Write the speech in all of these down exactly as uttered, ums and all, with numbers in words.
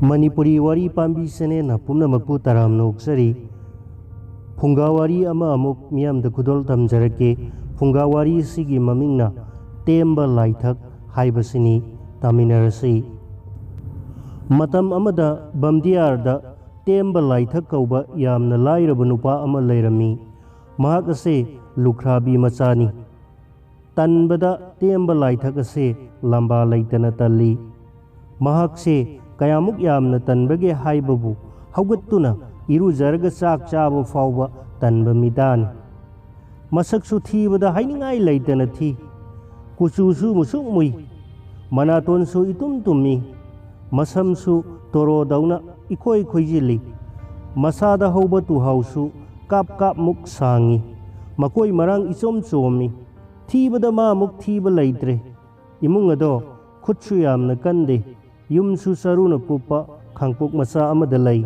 ꯃꯅꯤꯄꯨꯔꯤ ꯋꯥꯔꯤ ꯄꯥꯝꯕꯤ ꯆꯦꯅꯦꯜꯅ ꯄꯨꯝꯅꯃꯛꯄꯨ ꯇꯔꯥꯝꯅ ꯑꯣꯛꯆꯔꯤ꯫ ꯐꯨꯡꯒꯥ ꯋꯥꯔꯤ ꯑꯃ ꯑꯃꯨꯛ ꯃꯤꯌꯥꯝꯗ ꯈꯨꯗꯣꯜ ꯇꯝꯖꯔꯛꯀꯦ꯫ ꯐꯨꯡꯒꯥ ꯋꯥꯔꯤ ꯑꯁꯤꯒꯤ ꯃꯃꯤꯡꯅ ꯇꯦꯝꯕ ꯂꯥꯏꯊꯛ ꯍꯥꯏꯕꯁꯤꯅꯤ꯫ ꯇꯥꯃꯤꯟꯅꯔꯁꯤ꯫ ꯃꯇꯝ ꯑꯃꯗ ꯕꯝꯗꯤꯌꯥꯔꯗ ꯇꯦꯝꯕ ꯂꯥꯏꯊꯛ ꯀꯧꯕ ꯌꯥꯝꯅ ꯂꯥꯏꯔꯕ ꯅꯨꯄꯥ ꯑꯃ ꯂꯩꯔꯝꯃꯤ꯫ ꯃꯍꯥꯛ ꯑꯁꯤ ꯂꯨꯈ꯭ꯔꯥꯕꯤ ꯃꯆꯥꯅꯤ꯫ ꯇꯟꯕꯗ ꯇꯦꯝꯕ ꯂꯥꯏꯊꯛ ꯑꯁꯤ ꯂꯝꯕꯥ ꯂꯩꯇꯅ ꯇꯜꯂꯤ꯫ ꯃꯍꯥꯛꯁꯦ ꯀꯌꯥꯃꯨꯛ ꯌꯥꯝꯅ ꯇꯟꯕꯒꯦ ꯍꯥꯏꯕꯕꯨ, ꯍꯧꯒꯠꯇꯨꯅ ꯏꯔꯨꯖꯔꯒ ꯆꯥꯛ ꯆꯥꯕ ꯐꯥꯎꯕ ꯇꯟꯕ ꯃꯤꯗꯥꯅꯤ꯫ ꯃꯁꯛꯁꯨ ꯊꯤꯕꯗ ꯍꯥꯏꯅꯤꯡꯉꯥꯏ ꯂꯩꯇꯅ ꯊꯤ꯫ ꯀꯨꯆꯨꯁꯨ ꯃꯨꯁꯨꯛ ꯃꯨꯏ꯫ ꯃꯅꯥꯇꯣꯟꯁꯨ ꯏꯇꯨꯝ ꯇꯨꯝꯃꯤ꯫ ꯃꯁꯝꯁꯨ ꯇꯣꯔꯣꯗꯧꯅ ꯏꯈꯣꯏ ꯈꯣꯏꯖꯤꯜꯂꯤ꯫ ꯃꯁꯥꯗ ꯍꯧꯕ ꯇꯨꯍꯥꯎꯁꯨ ꯀꯥꯞ ꯀꯥꯞꯃꯨꯛ ꯁꯥꯡꯉꯤ꯫ ꯃꯀꯣꯏ ꯃꯔꯥꯡ ꯏꯆꯣꯝ ꯆꯣꯝꯃꯤ꯫ ꯊꯤꯕꯗ ꯃꯥꯃꯨꯛ ꯊꯤꯕ ꯂꯩꯇ꯭ꯔꯦ꯫ ꯏꯃꯨꯡ ꯑꯗꯣ ꯈꯨꯠꯁꯨ ꯌꯥꯝꯅ ꯀꯟꯗꯦ꯫ ꯌꯨꯝꯁꯨ ꯆꯔꯨꯅ ꯀꯨꯞꯄ ꯈꯥꯡꯄꯣꯛ ꯃꯆꯥ ꯑꯃꯗ ꯂꯩ꯫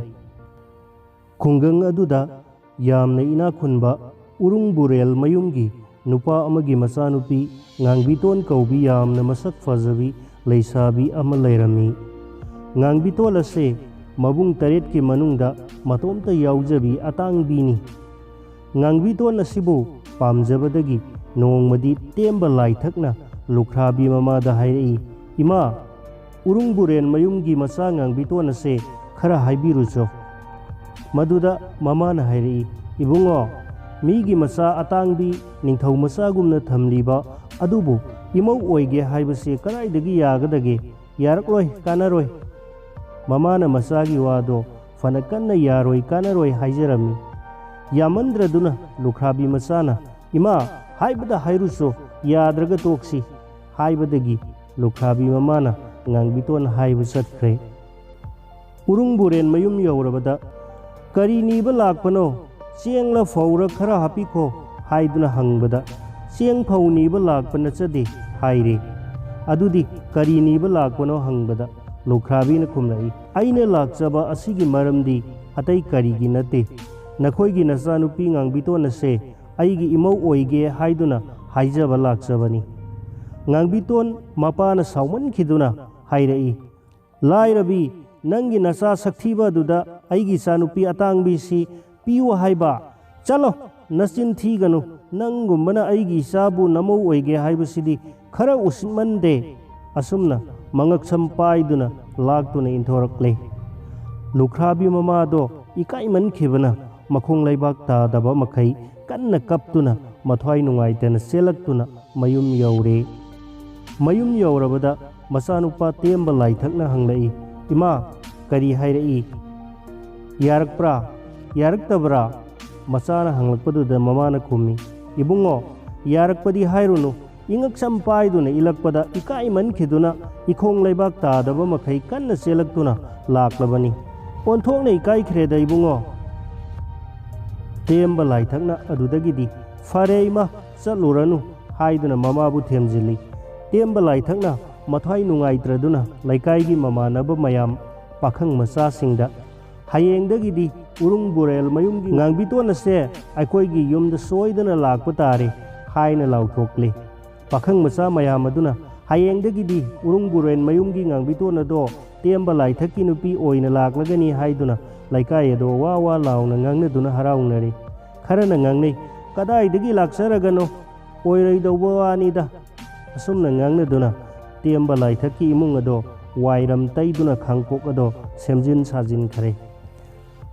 ꯈꯨꯡꯒꯪ ꯑꯗꯨꯗ ꯌꯥꯝꯅ ꯏꯅꯥꯛ ꯈꯨꯟꯕ ꯎꯔꯨꯡ ꯕꯨꯔꯦꯜ ꯃꯌꯨꯝꯒꯤ ꯅꯨꯄꯥ ꯑꯃꯒꯤ ꯃꯆꯥꯅꯨꯄꯤ ꯉꯥꯡꯕꯤꯇꯣꯟ ꯀꯧꯕꯤ ꯌꯥꯝꯅ ꯃꯁꯛ ꯐꯖꯕꯤ ꯂꯩꯁꯥꯕꯤ ꯑꯃ ꯂꯩꯔꯝꯃꯤ꯫ ꯉꯥꯡꯕꯤꯇꯣꯟ ꯑꯁꯦ ꯃꯕꯨꯡ ꯇꯔꯦꯠꯀꯤ ꯃꯅꯨꯡꯗ ꯃꯇꯣꯝꯇ ꯌꯥꯎꯖꯕꯤ ꯑꯇꯥꯡꯕꯤꯅꯤ꯫ ꯉꯥꯡꯕꯤꯇꯣꯟ ꯑꯁꯤꯕꯨ ꯄꯥꯝꯖꯕꯗꯒꯤ ꯅꯣꯡꯃꯗꯤ ꯇꯦꯝꯕ ꯂꯥꯏꯊꯛꯅ ꯂꯨꯈ꯭ꯔꯥꯕꯤ ꯃꯃꯥꯗ ꯍꯥꯏꯔꯛꯏ, "ꯏꯃꯥ, ꯎꯔꯨꯡ ꯕꯨꯔꯦꯟ ꯃꯌꯨꯝꯒꯤ ꯃꯆꯥ ꯉꯥꯡꯕꯤꯇꯣꯟ ꯑꯁꯦ ꯈꯔ ꯍꯥꯏꯕꯤꯔꯨꯆꯣ꯫" ꯃꯗꯨꯗ ꯃꯃꯥꯅ ꯍꯥꯏꯔꯛꯏ, "ꯏꯕꯨꯡꯉꯣ, ꯃꯤꯒꯤ ꯃꯆꯥ ꯑꯇꯥꯡꯕꯤ ꯅꯤꯡꯊꯧ ꯃꯆꯥꯒꯨꯝꯅ ꯊꯝꯂꯤꯕ ꯑꯗꯨꯕꯨ ꯏꯃꯧ ꯑꯣꯏꯒꯦ ꯍꯥꯏꯕꯁꯦ ꯀꯗꯥꯏꯗꯒꯤ ꯌꯥꯒꯗꯒꯦ? ꯌꯥꯔꯛꯂꯣꯏ, ꯀꯥꯟꯅꯔꯣꯏ꯫" ꯃꯃꯥꯅ ꯃꯆꯥꯒꯤ ꯋꯥꯗꯣ ꯐꯅ ꯀꯟꯅ ꯌꯥꯔꯣꯏ, ꯀꯥꯟꯅꯔꯣꯏ ꯍꯥꯏꯖꯔꯝꯃꯤ꯫ ꯌꯥꯃꯟꯗ꯭ꯔꯗꯨꯅ ꯂꯨꯈ꯭ꯔꯥꯕꯤ ꯃꯆꯥꯅ, "ꯏꯃꯥ, ꯍꯥꯏꯕꯗ ꯍꯥꯏꯔꯨꯆꯣ, ꯌꯥꯗ꯭ꯔꯒ ꯇꯣꯛꯁꯤ" ꯍꯥꯏꯕꯗꯒꯤ ꯂꯨꯈ꯭ꯔꯥꯕꯤ ꯃꯃꯥꯅ ꯉꯥꯡꯕꯤꯇꯣꯟ ꯍꯥꯏꯕ ꯆꯠꯈ꯭ꯔꯦ꯫ ꯎꯔꯨꯡ ꯕꯨꯔꯦꯟ ꯃꯌꯨꯝ ꯌꯧꯔꯕꯗ, "ꯀꯔꯤ ꯅꯤꯕ ꯂꯥꯛꯄꯅꯣ? ꯆꯦꯡꯂ ꯐꯧꯔ ꯈꯔ ꯍꯥꯞꯄꯤꯈꯣ" ꯍꯥꯏꯗꯨꯅ ꯍꯪꯕꯗ, "ꯆꯦꯡ ꯐꯧ ꯅꯤꯕ ꯂꯥꯛꯄ ꯅꯠꯆꯗꯦ" ꯍꯥꯏꯔꯦ꯫ "ꯑꯗꯨꯗꯤ ꯀꯔꯤ ꯅꯤꯕ ꯂꯥꯛꯄꯅꯣ?" ꯍꯪꯕꯗ, ꯂꯨꯈ꯭ꯔꯥꯕꯤꯅ ꯈꯨꯝꯂꯛꯏ, "ꯑꯩꯅ ꯂꯥꯛꯆꯕ ꯑꯁꯤꯒꯤ ꯃꯔꯝꯗꯤ ꯑꯇꯩ ꯀꯔꯤꯒꯤ ꯅꯠꯇꯦ, ꯅꯈꯣꯏꯒꯤ ꯅꯆꯥꯅꯨꯄꯤ ꯉꯥꯡꯕꯤꯇꯣꯟ ꯑꯁꯦ ꯑꯩꯒꯤ ꯏꯃꯧ ꯑꯣꯏꯒꯦ ꯍꯥꯏꯗꯨꯅ ꯍꯥꯏꯖꯕ ꯂꯥꯛꯆꯕꯅꯤ꯫" ꯉꯥꯡꯕꯤꯇꯣꯟ ꯃꯄꯥꯅ ꯁꯥꯎꯃꯟꯈꯤꯗꯨꯅ ꯍꯥꯏꯔꯛꯏ, "ꯂꯥꯏꯔꯕꯤ, ꯅꯪꯒꯤ ꯅꯆꯥ ꯁꯛꯊꯤꯕ ꯑꯗꯨꯗ ꯑꯩꯒꯤ ꯏꯆꯥꯅꯨꯄꯤ ꯑꯇꯥꯡꯕꯤꯁꯤ ꯄꯤꯌꯨ ꯍꯥꯏꯕ? ꯆꯠꯂꯣ, ꯅꯆꯤꯟ ꯊꯤꯒꯅꯨ꯫ ꯅꯪꯒꯨꯝꯕꯅ ꯑꯩꯒꯤ ꯏꯆꯥꯕꯨ ꯅꯃꯧ ꯑꯣꯏꯒꯦ ꯍꯥꯏꯕꯁꯤꯗꯤ ꯈꯔ ꯎꯁꯤꯠꯃꯟꯗꯦ꯫ ꯑꯁꯨꯝꯅ ꯃꯉꯛꯁꯝ ꯄꯥꯏꯗꯨꯅ ꯂꯥꯛꯇꯨꯅ ꯏꯟꯊꯣꯔꯛꯂꯦ꯫ ꯂꯨꯈ꯭ꯔꯥꯕꯤ ꯃꯃꯥꯗꯣ ꯏꯀꯥꯏꯃꯟꯈꯤꯕꯅ ꯃꯈꯣꯡ ꯂꯩꯕꯥꯛ ꯇꯥꯗꯕ ꯃꯈꯩ ꯀꯟꯅ ꯀꯞꯇꯨꯅ ꯃꯊ꯭ꯋꯥꯏ ꯅꯨꯡꯉꯥꯏꯇꯅ ꯆꯦꯜꯂꯛꯇꯨꯅ ꯃꯌꯨꯝ ꯌꯧꯔꯦ꯫ ꯃꯌꯨꯝ ꯌꯧꯔꯕꯗ ꯃꯆꯥꯅꯨꯄꯥ ꯇꯦꯝꯕ ꯂꯥꯏꯊꯛꯅ ꯍꯪꯂꯛꯏ, "ꯏꯃꯥ, ꯀꯔꯤ ꯍꯥꯏꯔꯛꯏ? ꯌꯥꯔꯛꯄ꯭ꯔꯥ? ꯌꯥꯔꯛꯇꯕ꯭ꯔꯥ?" ꯃꯆꯥꯅ ꯍꯪꯂꯛꯄꯗꯨꯗ ꯃꯃꯥꯅ ꯈꯨꯝꯃꯤ, "ꯏꯕꯨꯡꯉꯣ, ꯌꯥꯔꯛꯄꯗꯤ ꯍꯥꯏꯔꯨꯅꯨ, ꯏꯉꯛꯁꯝ ꯄꯥꯏꯗꯨꯅ ꯏꯜꯂꯛꯄꯗ ꯏꯀꯥꯏꯃꯟꯈꯤꯗꯨꯅ ꯏꯈꯣꯡ ꯂꯩꯕꯥꯛ ꯇꯥꯗꯕ ꯃꯈꯩ ꯀꯟꯅ ꯆꯦꯜꯂꯛꯇꯨꯅ ꯂꯥꯛꯂꯕꯅꯤ꯫ ꯑꯣꯟꯊꯣꯛꯅ ꯏꯀꯥꯏꯈ꯭ꯔꯦꯗ ꯏꯕꯨꯡꯉꯣ!" ꯇꯦꯝꯕ ꯂꯥꯏꯊꯛꯅ ꯑꯗꯨꯗꯒꯤꯗꯤ, "ꯐꯔꯦ ꯏꯃꯥ, ꯆꯠꯂꯨꯔꯅꯨ" ꯍꯥꯏꯗꯨꯅ ꯃꯃꯥꯕꯨ ꯊꯦꯝꯖꯤꯜꯂꯤ꯫ ꯇꯦꯝꯕ ꯂꯥꯏꯊꯛꯅ ꯃꯊ꯭ꯋꯥꯏ ꯅꯨꯡꯉꯥꯏꯇ꯭ꯔꯗꯨꯅ ꯂꯩꯀꯥꯏꯒꯤ ꯃꯃꯥꯟꯅꯕ ꯃꯌꯥꯝ, ꯄꯥꯈꯪ ꯃꯆꯥꯁꯤꯡꯗ, "ꯍꯌꯦꯡꯗꯒꯤꯗꯤ ꯎꯔꯨꯡ ꯕꯨꯔꯦꯜ ꯃꯌꯨꯝꯒꯤ ꯉꯥꯡꯕꯤꯇꯣꯟ ꯑꯁꯦ ꯑꯩꯈꯣꯏꯒꯤ ꯌꯨꯝꯗ ꯁꯣꯏꯗꯅ ꯂꯥꯛꯄ ꯇꯥꯔꯦ" ꯍꯥꯏꯅ ꯂꯥꯎꯊꯣꯛꯂꯤ꯫ ꯄꯥꯈꯪ ꯃꯆꯥ ꯃꯌꯥꯝ ꯑꯗꯨꯅ, "ꯍꯌꯦꯡꯗꯒꯤꯗꯤ ꯎꯔꯨꯡ ꯕꯨꯔꯦꯟ ꯃꯌꯨꯝꯒꯤ ꯉꯥꯡꯕꯤꯇꯣꯟ ꯑꯗꯣ ꯇꯦꯝꯕ ꯂꯥꯏꯊꯛꯀꯤ ꯅꯨꯄꯤ ꯑꯣꯏꯅ ꯂꯥꯛꯂꯒꯅꯤ" ꯍꯥꯏꯗꯨꯅ ꯂꯩꯀꯥꯏ ꯑꯗꯣ ꯋꯥ ꯋꯥ ꯂꯥꯎꯅ ꯉꯥꯡꯅꯗꯨꯅ ꯍꯔꯥꯎꯅꯔꯤ꯫ ꯈꯔꯅ ꯉꯥꯡꯅꯩ, "ꯀꯗꯥꯏꯗꯒꯤ ꯂꯥꯛꯆꯔꯒꯅꯣ? ꯑꯣꯏꯔꯣꯏꯗꯧꯕ ꯋꯥꯅꯤꯗ"꯫ ꯑꯁꯨꯝꯅ ꯉꯥꯡꯅꯗꯨꯅ ꯇꯦꯝꯕ ꯂꯥꯏꯊꯛꯀꯤ ꯏꯃꯨꯡ ꯑꯗꯣ ꯋꯥꯏꯔꯝ ꯇꯩꯗꯨꯅ ꯈꯥꯡꯄꯣꯛ ꯑꯗꯣ ꯁꯦꯝꯖꯤꯟ ꯁꯥꯖꯤꯟꯈ꯭ꯔꯦ꯫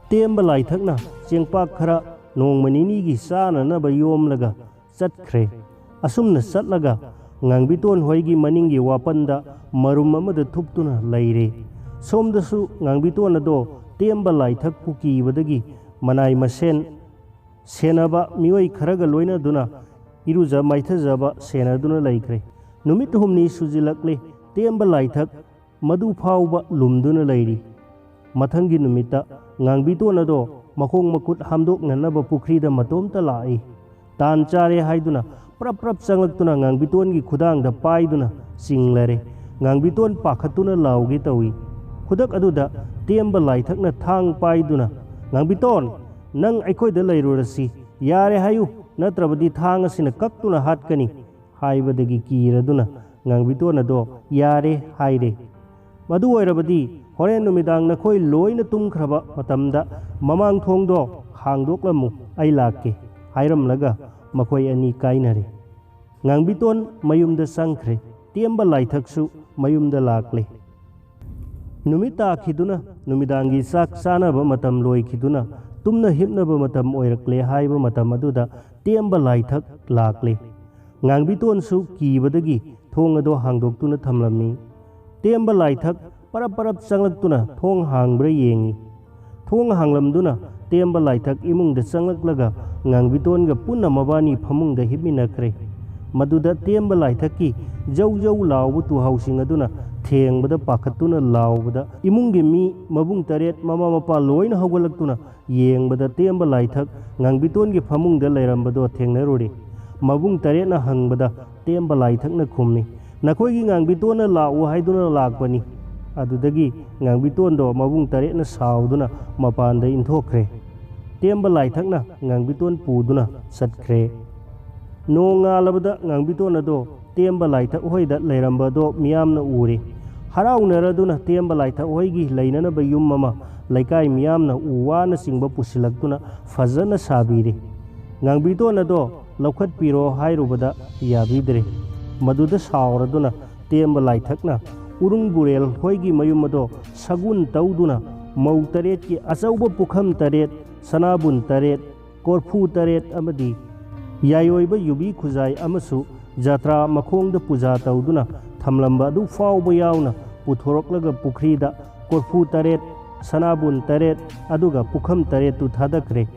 ꯇꯦꯝꯕ ꯂꯥꯏꯊꯛꯅ ꯆꯦꯡꯄꯥꯛ ꯈꯔ ꯅꯣꯡꯃ ꯅꯤꯅꯤꯒꯤ ꯆꯥꯅꯅꯕ ꯌꯣꯝꯂꯒ ꯆꯠꯈ꯭ꯔꯦ꯫ ꯑꯁꯨꯝꯅ ꯆꯠꯂꯒ ꯉꯥꯡꯕꯤꯇꯣꯟ ꯍꯣꯏꯒꯤ ꯃꯅꯤꯡꯒꯤ ꯋꯥꯄꯟꯗ ꯃꯔꯨꯝ ꯑꯃꯗ ꯊꯨꯞꯇꯨꯅ ꯂꯩꯔꯦ꯫ ꯁꯣꯝꯗꯁꯨ ꯉꯥꯡꯕꯤꯇꯣꯟ ꯑꯗꯣ ꯇꯦꯝꯕ ꯂꯥꯏꯊꯛꯄꯨ ꯀꯤꯕꯗꯒꯤ ꯃꯅꯥꯏ ꯃꯁꯦꯟ ꯁꯦꯟꯅꯕ ꯃꯤꯑꯣꯏ ꯈꯔꯒ ꯂꯣꯏꯅꯗꯨꯅ ꯏꯔꯨꯖ ꯃꯥꯏꯊꯖꯕ ꯁꯦꯟꯅꯗꯨꯅ ꯂꯩꯈ꯭ꯔꯦ꯫ ꯅꯨꯃꯤꯠ ꯍꯨꯝꯅꯤ ꯁꯨꯖꯤꯜꯂꯛꯂꯦ꯫ ꯇꯦꯝꯕ ꯂꯥꯏꯊꯛ ꯃꯗꯨ ꯐꯥꯎꯕ ꯂꯨꯝꯗꯨꯅ ꯂꯩꯔꯤ꯫ ꯃꯊꯪꯒꯤ ꯅꯨꯃꯤꯠꯇ ꯉꯥꯡꯕꯤꯇꯣꯟ ꯑꯗꯣ ꯃꯈꯣꯡ ꯃꯈꯨꯠ ꯍꯥꯝꯗꯣꯛꯅꯅꯕ ꯄꯨꯈ꯭ꯔꯤꯗ ꯃꯇꯣꯝꯇ ꯂꯥꯛꯏ꯫ ꯇꯥꯟ ꯆꯥꯔꯦ ꯍꯥꯏꯗꯨꯅ ꯄ꯭ꯔꯞ ꯄ꯭ꯔꯞ ꯆꯪꯂꯛꯇꯨꯅ ꯉꯥꯡꯕꯤꯇꯣꯟꯒꯤ ꯈꯨꯗꯥꯡꯗ ꯄꯥꯏꯗꯨꯅ ꯆꯤꯡꯂꯔꯦ꯫ ꯉꯥꯡꯕꯤꯇꯣꯟ ꯄꯥꯈꯠꯇꯨꯅ ꯂꯥꯎꯒꯦ ꯇꯧꯏ꯫ ꯈꯨꯗꯛ ꯑꯗꯨꯗ ꯇꯦꯝꯕ ꯂꯥꯏꯊꯛꯅ ꯊꯥꯡ ꯄꯥꯏꯗꯨꯅ, "ꯉꯥꯡꯕꯤꯇꯣꯟ, ꯅꯪ ꯑꯩꯈꯣꯏꯗ ꯂꯩꯔꯨꯔꯁꯤ꯫ ꯌꯥꯔꯦ ꯍꯥꯏꯌꯨ, ꯅꯠꯇ꯭ꯔꯕꯗꯤ ꯊꯥꯡ ꯑꯁꯤꯅ ꯀꯛꯇꯨꯅ ꯍꯥꯠꯀꯅꯤ" ꯍꯥꯏꯕꯗꯒꯤ ꯀꯤꯔꯗꯨꯅ ꯉꯥꯡꯕꯤꯇꯣꯟ ꯑꯗꯣ "ꯌꯥꯔꯦ" ꯍꯥꯏꯔꯦ꯫ ꯃꯗꯨ ꯑꯣꯏꯔꯕꯗꯤ "ꯍꯣꯔꯦꯟ ꯅꯨꯃꯤꯗꯥꯡ ꯅꯈꯣꯏ ꯂꯣꯏꯅ ꯇꯨꯝꯈ꯭ꯔꯕ ꯃꯇꯝꯗ ꯃꯃꯥꯡ ꯊꯣꯡꯗꯣ ꯍꯥꯡꯗꯣꯛꯂꯝꯃꯨ, ꯑꯩ ꯂꯥꯛꯀꯦ" ꯍꯥꯏꯔꯝꯂꯒ ꯃꯈꯣꯏ ꯑꯅꯤ ꯀꯥꯏꯅꯔꯦ꯫ ꯉꯥꯡꯕꯤꯇꯣꯟ ꯃꯌꯨꯝꯗ ꯆꯪꯈ꯭ꯔꯦ꯫ ꯇꯦꯝꯕ ꯂꯥꯏꯊꯛꯁꯨ ꯃꯌꯨꯝꯗ ꯂꯥꯛꯂꯦ꯫ ꯅꯨꯃꯤꯠ ꯇꯥꯈꯤꯗꯨꯅ ꯅꯨꯃꯤꯗꯥꯡꯒꯤ ꯆꯥꯛ ꯆꯥꯅꯕ ꯃꯇꯝ ꯂꯣꯏꯈꯤꯗꯨꯅ ꯇꯨꯝꯅ ꯍꯤꯞꯅꯕ ꯃꯇꯝ ꯑꯣꯏꯔꯛꯂꯦ ꯍꯥꯏꯕ ꯃꯇꯝ ꯑꯗꯨꯗ ꯇꯦꯝꯕ ꯂꯥꯏꯊꯛ ꯂꯥꯛꯂꯦ꯫ ꯉꯥꯡꯕꯤꯇꯣꯟꯁꯨ ꯀꯤꯕꯗꯒꯤ ꯊꯣꯡ ꯑꯗꯣ ꯍꯥꯡꯗꯣꯛꯇꯨꯅ ꯊꯝꯂꯝꯃꯤ꯫ ꯇꯦꯝꯕ ꯂꯥꯏꯊꯛ ꯄꯔꯞ ꯄꯔꯞ ꯆꯪꯂꯛꯇꯨꯅ ꯊꯣꯡ ꯍꯥꯡꯕ꯭ꯔꯥ ꯌꯦꯡꯉꯤ꯫ ꯊꯣꯡ ꯍꯥꯡꯂꯝꯗꯨꯅ ꯇꯦꯝꯕ ꯂꯥꯏꯊꯛ ꯏꯃꯨꯡꯗ ꯆꯪꯂꯛꯂꯒ ꯉꯥꯡꯕꯤꯇꯣꯟꯒ ꯄꯨꯟꯅ ꯃꯕꯥꯅꯤ ꯐꯃꯨꯡꯗ ꯍꯤꯞꯃꯤꯟꯅꯈ꯭ꯔꯦ꯫ ꯃꯗꯨꯗ ꯇꯦꯝꯕ ꯂꯥꯏꯊꯛꯀꯤ ꯖꯧ ꯖꯧ ꯂꯥꯎꯕ ꯇꯨꯍꯥꯎꯁꯤꯡ ꯑꯗꯨꯅ ꯊꯦꯡꯕꯗ ꯄꯥꯈꯠꯇꯨꯅ ꯂꯥꯎꯕꯗ ꯏꯃꯨꯡꯒꯤ ꯃꯤ ꯃꯕꯨꯡ ꯇꯔꯦꯠ ꯃꯃꯥ ꯃꯄꯥ ꯂꯣꯏꯅ ꯍꯧꯒꯠꯂꯛꯇꯨꯅ ꯌꯦꯡꯕꯗ ꯇꯦꯝꯕ ꯂꯥꯏꯊꯛ ꯉꯥꯡꯕꯤꯇꯣꯟꯒꯤ ꯐꯃꯨꯡꯗ ꯂꯩꯔꯝꯕꯗꯣ ꯊꯦꯡꯅꯔꯨꯔꯦ꯫ ꯃꯕꯨꯡ ꯇꯔꯦꯠꯅ ꯍꯪꯕꯗ ꯇꯦꯝꯕ ꯂꯥꯏꯊꯛꯅ ꯈꯨꯝꯃꯤ, "ꯅꯈꯣꯏꯒꯤ ꯉꯥꯡꯕꯤꯇꯣꯟꯅ ꯂꯥꯛꯎ ꯍꯥꯏꯗꯨꯅ ꯂꯥꯛꯄꯅꯤ"꯫ ꯑꯗꯨꯗꯒꯤ ꯉꯥꯡꯕꯤꯇꯣꯟꯗꯣ ꯃꯕꯨꯡ ꯇꯔꯦꯠꯅ ꯁꯥꯎꯗꯨꯅ ꯃꯄꯥꯟꯗ ꯏꯟꯊꯣꯛꯈ꯭ꯔꯦ꯫ ꯇꯦꯝꯕ ꯂꯥꯏꯊꯛꯅ ꯉꯥꯡꯕꯤꯇꯣꯟ ꯄꯨꯗꯨꯅ ꯆꯠꯈ꯭ꯔꯦ꯫ ꯅꯣꯡ ꯉꯥꯜꯂꯕꯗ ꯉꯥꯡꯕꯤꯇꯣꯟ ꯑꯗꯣ ꯇꯦꯝꯕ ꯂꯥꯏꯊꯛ ꯍꯣꯏꯗ ꯂꯩꯔꯝꯕꯗꯣ ꯃꯤꯌꯥꯝꯅ ꯎꯔꯦ꯫ ꯍꯔꯥꯎꯅꯔꯗꯨꯅ ꯇꯦꯝꯕ ꯂꯥꯏꯊꯛ ꯍꯣꯏꯒꯤ ꯂꯩꯅꯅꯕ ꯌꯨꯝ ꯑꯃ ꯂꯩꯀꯥꯏ ꯃꯤꯌꯥꯝꯅ ꯎ ꯋꯥꯅꯆꯤꯡꯕ ꯄꯨꯁꯤꯜꯂꯛꯇꯨꯅ ꯐꯖꯅ ꯁꯥꯕꯤꯔꯦ꯫ ꯉꯥꯡꯕꯤꯇꯣꯟ ꯑꯗꯣ ꯂꯧꯈꯠꯄꯤꯔꯣ ꯍꯥꯏꯔꯨꯕꯗ ꯌꯥꯕꯤꯗ꯭ꯔꯦ꯫ ꯃꯗꯨꯗ ꯁꯥꯎꯔꯗꯨꯅ ꯇꯦꯝꯕ ꯂꯥꯏꯊꯛꯅ ꯎꯔꯨꯡ ꯕꯨꯔꯦꯜ ꯍꯣꯏꯒꯤ ꯃꯌꯨꯝ ꯑꯗꯣ ꯁꯒꯨꯟ ꯇꯧꯗꯨꯅ ꯃꯧ ꯇꯔꯦꯠꯀꯤ ꯑꯆꯧꯕ ꯄꯨꯈꯝ ꯇꯔꯦꯠ, ꯁꯅꯥꯕꯨꯟ ꯇꯔꯦꯠ, ꯀꯣꯔꯐꯨ ꯇꯔꯦꯠ ꯑꯃꯗꯤ ꯌꯥꯏꯑꯣꯏꯕ ꯌꯨꯕꯤ ꯈꯨꯖꯥꯏ ꯑꯃꯁꯨ ꯖꯇ꯭ꯔꯥ ꯃꯈꯣꯡꯗ ꯄꯨꯖꯥ ꯇꯧꯗꯨꯅ ꯊꯝꯂꯝꯕ ꯑꯗꯨ ꯐꯥꯎꯕ ꯌꯥꯎꯅ ꯄꯨꯊꯣꯔꯛꯂꯒ ꯄꯨꯈ꯭ꯔꯤꯗ ꯀꯣꯔꯐꯨ ꯇꯔꯦꯠ, ꯁꯅꯥꯕꯨꯟ ꯇꯔꯦꯠ, ꯑꯗꯨꯒ ꯄꯨꯈꯝ ꯇꯔꯦꯠꯇꯨ ꯊꯥꯗꯈ꯭ꯔꯦ꯫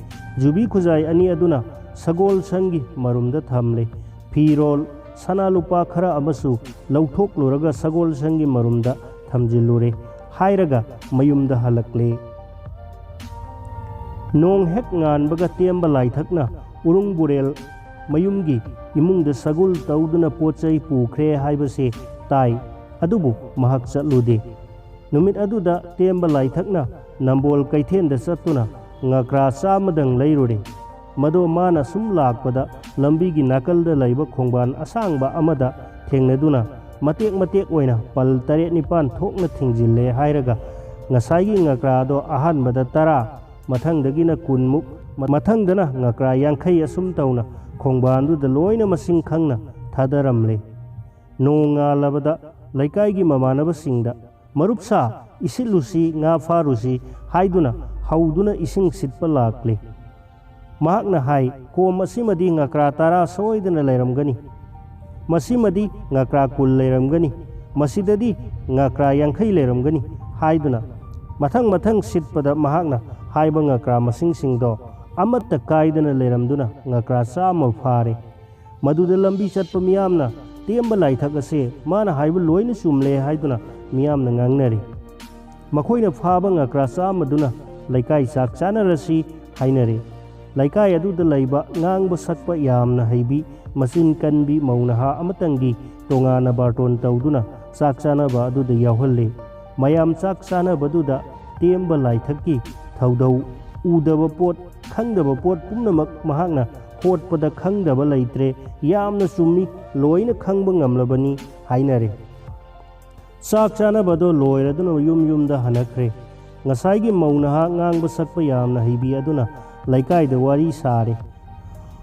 ꯌꯨꯕꯤ ꯈꯨꯖꯥꯏ ꯑꯅꯤ ꯑꯗꯨꯅ ꯁꯒꯣꯜ ꯁꯪꯒꯤ ꯃꯔꯨꯝꯗ ꯊꯝꯂꯦ꯫ ꯐꯤꯔꯣꯜ, ꯁꯅꯥ ꯂꯨꯄꯥ ꯈꯔ ꯑꯃꯁꯨ ꯂꯧꯊꯣꯛꯂꯨꯔꯒ ꯁꯒꯣꯜ ꯁꯪꯒꯤ ꯃꯔꯨꯝꯗ ꯊꯝꯖꯤꯜꯂꯨꯔꯦ ꯍꯥꯏꯔꯒ ꯃꯌꯨꯝꯗ ꯍꯜꯂꯛꯂꯦ꯫ ꯅꯣꯡ ꯍꯦꯛ ꯉꯥꯟꯕꯒ ꯇꯦꯝꯕ ꯂꯥꯏꯊꯛꯅ ꯎꯔꯨꯡ ꯕꯨꯔꯦꯜ ꯃꯌꯨꯝꯒꯤ ꯏꯃꯨꯡꯗ ꯁꯒꯨꯜ ꯇꯧꯗꯨꯅ ꯄꯣꯠ ꯆꯩ ꯄꯨꯈ꯭ꯔꯦ ꯍꯥꯏꯕꯁꯦ ꯇꯥꯏ, ꯑꯗꯨꯕꯨ ꯃꯍꯥꯛ ꯆꯠꯂꯨꯗꯦ꯫ ꯅꯨꯃꯤꯠ ꯑꯗꯨꯗ ꯇꯦꯝꯕ ꯂꯥꯏꯊꯛꯅ ꯅꯝꯕꯣꯜ ꯀꯩꯊꯦꯜꯗ ꯆꯠꯇꯨꯅ ꯉꯀ꯭ꯔꯥ ꯆꯥꯝꯃꯗꯪ ꯂꯩꯔꯨꯔꯦ꯫ ꯃꯗꯣ ꯃꯥꯅ ꯁꯨꯝ ꯂꯥꯛꯄꯗ ꯂꯝꯕꯤꯒꯤ ꯅꯥꯀꯜꯗ ꯂꯩꯕ ꯈꯣꯡꯕꯥꯟ ꯑꯁꯥꯡꯕ ꯑꯃꯗ ꯊꯦꯡꯅꯗꯨꯅ ꯃꯇꯦꯛ ꯃꯇꯦꯛ ꯑꯣꯏꯅ ꯄꯜ ꯇꯔꯦꯠ ꯅꯤꯄꯥꯟ ꯊꯣꯛꯅ ꯊꯤꯡꯖꯤꯜꯂꯦ ꯍꯥꯏꯔꯒ, ꯉꯁꯥꯏꯒꯤ ꯉꯀ꯭ꯔꯥꯗꯣ ꯑꯍꯥꯟꯕꯗ ꯇꯔꯥ, ꯃꯊꯪꯗꯒꯤꯅ ꯀꯨꯟꯃꯨꯛ, ꯃ-, ꯃꯊꯪꯗꯅ ꯉꯀ꯭ꯔꯥ ꯌꯥꯡꯈꯩ, ꯑꯁꯨꯝ ꯇꯧꯅ ꯈꯣꯡꯕꯥꯟꯗꯨꯗ ꯂꯣꯏꯅ ꯃꯁꯤꯡ ꯈꯪꯅ ꯊꯥꯗꯔꯝꯂꯦ꯫ ꯅꯣꯡꯉꯥꯜꯂꯕꯗ ꯂꯩꯀꯥꯏꯒꯤ ꯃꯃꯥꯟꯅꯕꯁꯤꯡꯗ, "ꯃꯔꯨꯞꯁꯥ, ꯏꯁꯤꯠꯂꯨꯁꯤ, ꯉꯥ ꯐꯥꯔꯨꯁꯤ" ꯍꯥꯏꯗꯨꯅ ꯍꯧꯗꯨꯅ ꯏꯁꯤꯡ ꯁꯤꯠꯄ ꯂꯥꯛꯂꯦ꯫ ꯃꯍꯥꯛꯅ ꯍꯥꯏ, "ꯀꯣꯝ ꯑꯁꯤꯃꯗꯤ ꯉꯀ꯭ꯔꯥ ꯇꯔꯥ ꯁꯣꯏꯗꯅ ꯂꯩꯔꯝꯒꯅꯤ, ꯃꯁꯤꯃꯗꯤ ꯉꯀ꯭ꯔꯥ ꯀꯨꯟ ꯂꯩꯔꯝꯒꯅꯤ, ꯃꯁꯤꯗꯗꯤ ꯉꯀ꯭ꯔꯥ ꯌꯥꯡꯈꯩ ꯂꯩꯔꯝꯒꯅꯤ" ꯍꯥꯏꯗꯨꯅ ꯃꯊꯪ ꯃꯊꯪ ꯁꯤꯠꯄꯗ ꯃꯍꯥꯛꯅ ꯍꯥꯏꯕ ꯉꯀ꯭ꯔꯥ ꯃꯁꯤꯡꯁꯤꯡꯗꯣ ꯑꯃꯠꯇ ꯀꯥꯏꯗꯅ ꯂꯩꯔꯝꯗꯨꯅ ꯉꯀ꯭ꯔꯥ ꯆꯥꯝꯃ ꯐꯥꯔꯦ꯫ ꯃꯗꯨꯗ ꯂꯝꯕꯤ ꯆꯠꯄ ꯃꯤꯌꯥꯝꯅ ꯇꯦꯝꯕ ꯂꯥꯏꯊꯛ ꯑꯁꯦ ꯃꯥꯅ ꯍꯥꯏꯕ ꯂꯣꯏꯅ ꯆꯨꯝꯂꯦ ꯍꯥꯏꯗꯨꯅ ꯃꯤꯌꯥꯝꯅ ꯉꯥꯡꯅꯔꯤ꯫ ꯃꯈꯣꯏꯅ ꯐꯥꯕ ꯉꯀ꯭ꯔꯥ ꯆꯥꯝꯃꯗꯨꯅ ꯂꯩꯀꯥꯏ ꯆꯥꯛ ꯆꯥꯅꯔꯁꯤ ꯍꯥꯏꯅꯔꯦ꯫ ꯂꯩꯀꯥꯏ ꯑꯗꯨꯗ ꯂꯩꯕ ꯉꯥꯡꯕ ꯁꯛꯄ ꯌꯥꯝꯅ ꯍꯩꯕꯤ, ꯃꯆꯤꯟ ꯀꯟꯕꯤ ꯃꯧ ꯅꯍꯥ ꯑꯃꯇꯪꯗꯤ ꯇꯣꯉꯥꯟꯅ ꯕꯥꯔꯇꯣꯟ ꯇꯧꯗꯨꯅ ꯆꯥꯛ ꯆꯥꯅꯕ ꯑꯗꯨꯗ ꯌꯥꯎꯍꯜꯂꯦ꯫ ꯃꯌꯥꯝ ꯆꯥꯛ ꯆꯥꯅꯕꯗꯨꯗ ꯇꯦꯝꯕ ꯂꯥꯏꯊꯛꯀꯤ ꯊꯧꯗꯧ, ꯎꯗꯕ ꯄꯣꯠ, ꯈꯪꯗꯕ ꯄꯣꯠ ꯄꯨꯝꯅꯃꯛ ꯃꯍꯥꯛꯅ ꯍꯣꯠꯄꯗ ꯈꯪꯗꯕ ꯂꯩꯇ꯭ꯔꯦ, ꯌꯥꯝꯅ ꯆꯨꯝꯃꯤ, ꯂꯣꯏꯅ ꯈꯪꯕ ꯉꯝꯂꯕꯅꯤ ꯍꯥꯏꯅꯔꯦ꯫ ꯆꯥꯛ ꯆꯥꯅꯕꯗꯣ ꯂꯣꯏꯔꯗꯨꯅ ꯌꯨꯝ ꯌꯨꯝꯗ ꯍꯟꯅꯈ꯭ꯔꯦ꯫ ꯉꯁꯥꯏꯒꯤ ꯃꯧ ꯅꯍꯥ ꯉꯥꯡꯕ ꯁꯛꯄ ꯌꯥꯝꯅ ꯍꯩꯕꯤ ꯑꯗꯨꯅ ꯂꯩꯀꯥꯏꯗ ꯋꯥꯔꯤ ꯁꯥꯔꯦ꯫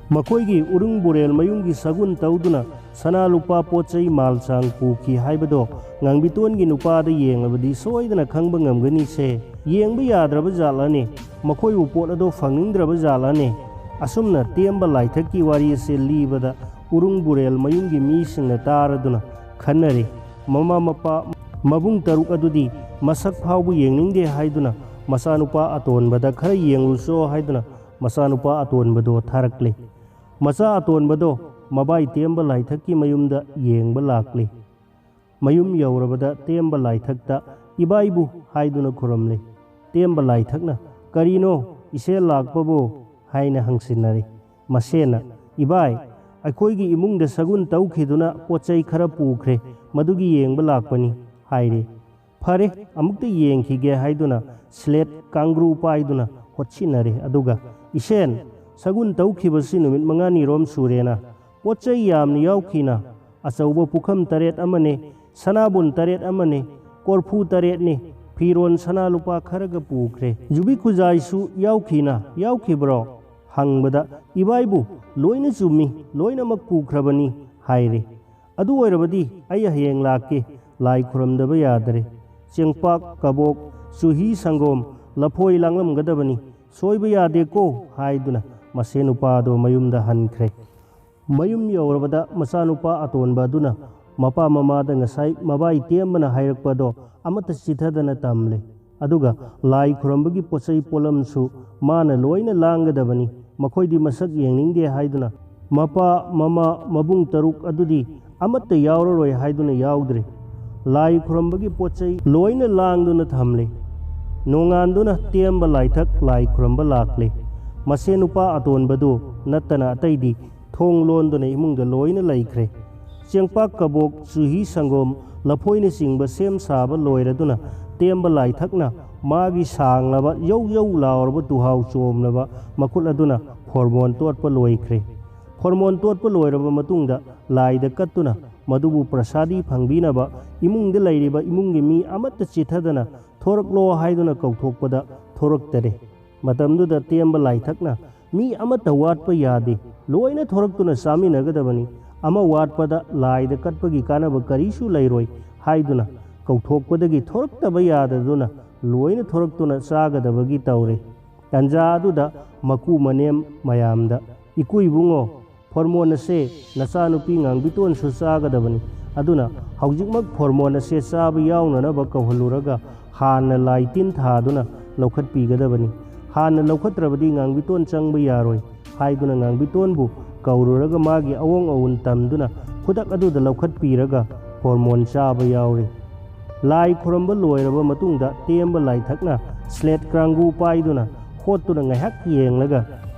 ꯃꯈꯣꯏꯒꯤ ꯎꯔꯨꯡ ꯕꯨꯔꯦꯜ ꯃꯌꯨꯝꯒꯤ ꯁꯒꯨꯟ ꯇꯧꯗꯨꯅ ꯁꯅꯥ ꯂꯨꯄꯥ ꯄꯣꯠ ꯆꯩ ꯃꯥꯜ ꯆꯥꯡ ꯄꯨꯈꯤ ꯍꯥꯏꯕꯗꯣ ꯉꯥꯡꯕꯤꯇꯣꯟꯒꯤ ꯅꯨꯄꯥꯗ ꯌꯦꯡꯂꯕꯗꯤ ꯁꯣꯏꯗꯅ ꯈꯪꯕ ꯉꯝꯒꯅꯤꯁꯦ꯫ ꯌꯦꯡꯕ ꯌꯥꯗ꯭ꯔꯕ ꯖꯥꯠꯂꯅꯦ? ꯃꯈꯣꯏꯕꯨ ꯄꯣꯠ ꯑꯗꯣ ꯐꯪꯅꯤꯡꯗ꯭ꯔꯕ ꯖꯥꯠꯂꯅꯦ? ꯑꯁꯨꯝꯅ ꯇꯦꯝꯕ ꯂꯥꯏꯊꯛꯀꯤ ꯋꯥꯔꯤ ꯑꯁꯦ ꯂꯤꯕꯗ ꯎꯔꯨꯡ ꯕꯨꯔꯦꯜ ꯃꯌꯨꯝꯒꯤ ꯃꯤꯁꯤꯡꯅ ꯇꯥꯔꯗꯨꯅ ꯈꯟꯅꯔꯦ꯫ ꯃꯃꯥ ꯃꯄꯥ ꯃꯕꯨꯡ ꯇꯔꯨꯛ ꯑꯗꯨꯗꯤ ꯃꯁꯛ ꯐꯥꯎꯕ ꯌꯦꯡꯅꯤꯡꯗꯦ ꯍꯥꯏꯗꯨꯅ ꯃꯆꯥꯅꯨꯄꯥ ꯑꯇꯣꯟꯕꯗ "ꯈꯔ ꯌꯦꯡꯂꯨꯆꯣ" ꯍꯥꯏꯗꯨꯅ ꯃꯆꯥꯅꯨꯄꯥ ꯑꯇꯣꯟꯕꯗꯣ ꯊꯥꯔꯛꯂꯦ꯫ ꯃꯆꯥ ꯑꯇꯣꯟꯕꯗꯣ ꯃꯕꯥꯏ ꯇꯦꯝꯕ ꯂꯥꯏꯊꯛꯀꯤ ꯃꯌꯨꯝꯗ ꯌꯦꯡꯕ ꯂꯥꯛꯂꯦ꯫ ꯃꯌꯨꯝ ꯌꯧꯔꯕꯗ ꯇꯦꯝꯕ ꯂꯥꯏꯊꯛꯇ "ꯏꯕꯥꯏꯕꯨ" ꯍꯥꯏꯗꯨꯅ ꯈꯨꯔꯨꯝꯂꯦ꯫ ꯇꯦꯝꯕ ꯂꯥꯏꯊꯛꯅ "ꯀꯔꯤꯅꯣ, ꯏꯆꯦ ꯂꯥꯛꯄꯕꯨ?" ꯍꯥꯏꯅ ꯍꯪꯁꯤꯟꯅꯔꯦ꯫ ꯃꯁꯦꯅ, "ꯏꯕꯥꯏ, ꯑꯩꯈꯣꯏꯒꯤ ꯏꯃꯨꯡꯗ ꯁꯒꯨꯟ ꯇꯧꯈꯤꯗꯨꯅ ꯄꯣꯠ ꯆꯩ ꯈꯔ ꯄꯨꯈ꯭ꯔꯦ, ꯃꯗꯨꯒꯤ ꯌꯦꯡꯕ ꯂꯥꯛꯄꯅꯤ" ꯍꯥꯏꯔꯦ꯫ "ꯐꯔꯦ, ꯑꯃꯨꯛꯇ ꯌꯦꯡꯈꯤꯒꯦ" ꯍꯥꯏꯗꯨꯅ ꯁ꯭ꯂꯦꯠ ꯀꯥꯡꯒ꯭ꯔꯨ ꯄꯥꯏꯗꯨꯅ ꯍꯣꯠꯁꯤꯟꯅꯔꯦ꯫ ꯑꯗꯨꯒ, "ꯏꯁꯦꯟ, ꯁꯒꯨꯟ ꯇꯧꯈꯤꯕꯁꯤ ꯅꯨꯃꯤꯠ ꯃꯉꯥꯅꯤꯔꯣꯝ ꯁꯨꯔꯦꯅ꯫ ꯄꯣꯠ ꯆꯩ ꯌꯥꯝꯅ ꯌꯥꯎꯈꯤꯅ, ꯑꯆꯧꯕ ꯄꯨꯈꯝ ꯇꯔꯦꯠ ꯑꯃꯅꯦ, ꯁꯅꯥꯕꯨꯟ ꯇꯔꯦꯠ ꯑꯃꯅꯦ, ꯀꯣꯔꯐꯨ ꯇꯔꯦꯠꯅꯦ, ꯐꯤꯔꯣꯟ ꯁꯅꯥ ꯂꯨꯄꯥ ꯈꯔꯒ ꯄꯨꯈ꯭ꯔꯦ꯫ ꯌꯨꯕꯤ ꯈꯨꯖꯥꯏꯁꯨ ꯌꯥꯎꯈꯤꯅ, ꯌꯥꯎꯈꯤꯕ꯭ꯔꯣ?" ꯍꯪꯕꯗ, "ꯏꯕꯥꯏꯕꯨ, ꯂꯣꯏꯅ ꯆꯨꯝꯃꯤ, ꯂꯣꯏꯅꯃꯛ ꯄꯨꯈ꯭ꯔꯕꯅꯤ" ꯍꯥꯏꯔꯦ꯫ "ꯑꯗꯨ ꯑꯣꯏꯔꯕꯗꯤ ꯑꯩ ꯍꯌꯦꯡ ꯂꯥꯛꯀꯦ, ꯂꯥꯏ ꯈꯨꯔꯝꯗꯕ ꯌꯥꯗꯔꯦ꯫ ꯆꯦꯡꯄꯥꯛ, ꯀꯕꯣꯛ, ꯆꯨꯍꯤ, ꯁꯪꯒꯣꯝ, ꯂꯐꯣꯏ ꯂꯥꯡꯂꯝꯒꯗꯕꯅꯤ, ꯁꯣꯏꯕ ꯌꯥꯗꯦꯀꯣ" ꯍꯥꯏꯗꯨꯅ ꯃꯁꯦ ꯅꯨꯄꯥꯗꯣ ꯃꯌꯨꯝꯗ ꯍꯟꯈ꯭ꯔꯦ꯫ ꯃꯌꯨꯝ ꯌꯧꯔꯕꯗ ꯃꯆꯥꯅꯨꯄꯥ ꯑꯇꯣꯟꯕ ꯑꯗꯨꯅ ꯃꯄꯥ ꯃꯃꯥꯗ ꯉꯁꯥꯏ ꯃꯕꯥꯏ ꯇꯦꯝꯕꯅ ꯍꯥꯏꯔꯛꯄꯗꯣ ꯑꯃꯠꯇ ꯆꯤꯊꯗꯅ ꯇꯝꯂꯦ꯫ ꯑꯗꯨꯒ ꯂꯥꯏ ꯈꯨꯔꯝꯕꯒꯤ ꯄꯣꯠꯆꯩ ꯄꯣꯠꯂꯝꯁꯨ ꯃꯥꯅ ꯂꯣꯏꯅ ꯂꯥꯡꯒꯗꯕꯅꯤ, ꯃꯈꯣꯏꯗꯤ ꯃꯁꯛ ꯌꯦꯡꯅꯤꯡꯗꯦ ꯍꯥꯏꯗꯨꯅ ꯃꯄꯥ, ꯃꯃꯥ, ꯃꯕꯨꯡ ꯇꯔꯨꯛ ꯑꯗꯨꯗꯤ ꯑꯃꯠꯇ ꯌꯥꯎꯔꯔꯣꯏ ꯍꯥꯏꯗꯨꯅ ꯌꯥꯎꯗ꯭ꯔꯦ꯫ ꯂꯥꯏ ꯈꯨꯔꯝꯕꯒꯤ ꯄꯣꯠꯆꯩ ꯂꯣꯏꯅ ꯂꯥꯡꯗꯨꯅ ꯊꯝꯂꯦ꯫ ꯅꯣꯡꯉꯥꯟꯗꯨꯅ ꯇꯦꯝꯕ ꯂꯥꯏꯊꯛ ꯂꯥꯏ ꯈꯨꯔꯝꯕ ꯂꯥꯛꯂꯦ꯫ ꯃꯁꯦ ꯅꯨꯄꯥ ꯑꯇꯣꯟꯕꯗꯨ ꯅꯠꯇꯅ ꯑꯇꯩꯗꯤ ꯊꯣꯡ ꯂꯣꯟꯗꯨꯅ ꯏꯃꯨꯡꯗ ꯂꯣꯏꯅ ꯂꯩꯈ꯭ꯔꯦ꯫ ꯆꯦꯡꯄꯥꯛ, ꯀꯕꯣꯛ, ꯆꯨꯍꯤ, ꯁꯪꯒꯣꯝ, ꯂꯐꯣꯏꯅꯆꯤꯡꯕ ꯁꯦꯝ ꯁꯥꯕ ꯂꯣꯏꯔꯗꯨꯅ ꯇꯦꯝꯕ ꯂꯥꯏꯊꯛꯅ ꯃꯥꯒꯤ ꯁꯥꯡꯂꯕ ꯌꯧ ꯌꯧ ꯂꯥꯎꯔꯕ ꯇꯨꯍꯥꯎ ꯆꯣꯝꯂꯕ ꯃꯈꯨꯠ ꯑꯗꯨꯅ ꯐꯣꯔꯃꯣꯟ ꯇꯣꯠꯄ ꯂꯣꯏꯈ꯭ꯔꯦ꯫ ꯐꯣꯔꯃꯣꯟ ꯇꯣꯠꯄ ꯂꯣꯏꯔꯕ ꯃꯇꯨꯡꯗ ꯂꯥꯏꯗ ꯀꯠꯇꯨꯅ ꯃꯗꯨꯕꯨ ꯄ꯭ꯔꯁꯥꯗꯤ ꯐꯪꯕꯤꯅꯕ ꯏꯃꯨꯡꯗ ꯂꯩꯔꯤꯕ ꯏꯃꯨꯡꯒꯤ ꯃꯤ ꯑꯃꯠꯇ ꯆꯤꯊꯗꯅ ꯊꯣꯔꯛꯂꯣ ꯍꯥꯏꯗꯨꯅ ꯀꯧꯊꯣꯛꯄꯗ ꯊꯣꯔꯛꯇꯔꯦ꯫ ꯃꯇꯝꯗꯨꯗ ꯇꯦꯝꯕ ꯂꯥꯏꯊꯛꯅ ꯃꯤ ꯑꯃꯠꯇ ꯋꯥꯠꯄ ꯌꯥꯗꯦ, ꯂꯣꯏꯅ ꯊꯣꯔꯛꯇꯨꯅ ꯆꯥꯃꯤꯟꯅꯒꯗꯕꯅꯤ, ꯑꯃ ꯋꯥꯠꯄꯗ ꯂꯥꯏꯗ ꯀꯠꯄꯒꯤ ꯀꯥꯟꯅꯕ ꯀꯔꯤꯁꯨ ꯂꯩꯔꯣꯏ ꯍꯥꯏꯗꯨꯅ ꯀꯧꯊꯣꯛꯄꯗꯒꯤ ꯊꯣꯔꯛꯇꯕ ꯌꯥꯗꯗꯨꯅ ꯂꯣꯏꯅ ꯊꯣꯔꯛꯇꯨꯅ ꯆꯥꯒꯗꯕꯒꯤ ꯇꯧꯔꯦ꯫ ꯇꯟꯖꯥ ꯑꯗꯨꯗ ꯃꯀꯨ ꯃꯅꯦꯝ ꯃꯌꯥꯝꯗ, "ꯏꯀꯨ ꯏꯕꯨꯡꯉꯣ, ꯐꯣꯔꯃꯣꯟ ꯑꯁꯦ ꯅꯆꯥꯅꯨꯄꯤ ꯉꯥꯡꯕꯤꯇꯣꯟꯁꯨ ꯆꯥꯒꯗꯕꯅꯤ, ꯑꯗꯨꯅ ꯍꯧꯖꯤꯛꯃꯛ ꯐꯣꯔꯃꯣꯟ ꯑꯁꯦ ꯆꯥꯕ ꯌꯥꯎꯅꯅꯕ ꯀꯧꯍꯜꯂꯨꯔꯒ ꯍꯥꯟꯅ ꯂꯥꯏ ꯇꯤꯟ ꯊꯥꯗꯨꯅ ꯂꯧꯈꯠꯄꯤꯒꯗꯕꯅꯤ꯫ ꯍꯥꯟꯅ ꯂꯧꯈꯠꯇ꯭ꯔꯕꯗꯤ ꯉꯥꯡꯕꯤꯇꯣꯟ ꯆꯪꯕ ꯌꯥꯔꯣꯏ" ꯍꯥꯏꯗꯨꯅ ꯉꯥꯡꯕꯤꯇꯣꯟꯕꯨ ꯀꯧꯔꯨꯔꯒ ꯃꯥꯒꯤ ꯑꯑꯣꯟ ꯑꯑꯣꯟ ꯇꯝꯗꯨꯅ ꯈꯨꯗꯛ ꯑꯗꯨꯗ ꯂꯧꯈꯠꯄꯤꯔꯒ ꯐꯣꯔꯃꯣꯟ ꯆꯥꯕ ꯌꯥꯎꯔꯤ꯫ ꯂꯥꯏ ꯈꯨꯔꯝꯕ ꯂꯣꯏꯔꯕ ꯃꯇꯨꯡꯗ ꯇꯦꯝꯕ ꯂꯥꯏꯊꯛꯅ ꯁ꯭ꯂꯦꯠ ꯀꯥꯡꯒꯨ ꯄꯥꯏꯗꯨꯅ ꯈꯣꯠꯇꯨꯅ ꯉꯥꯏꯍꯥꯛ ꯌꯦꯡꯂꯒ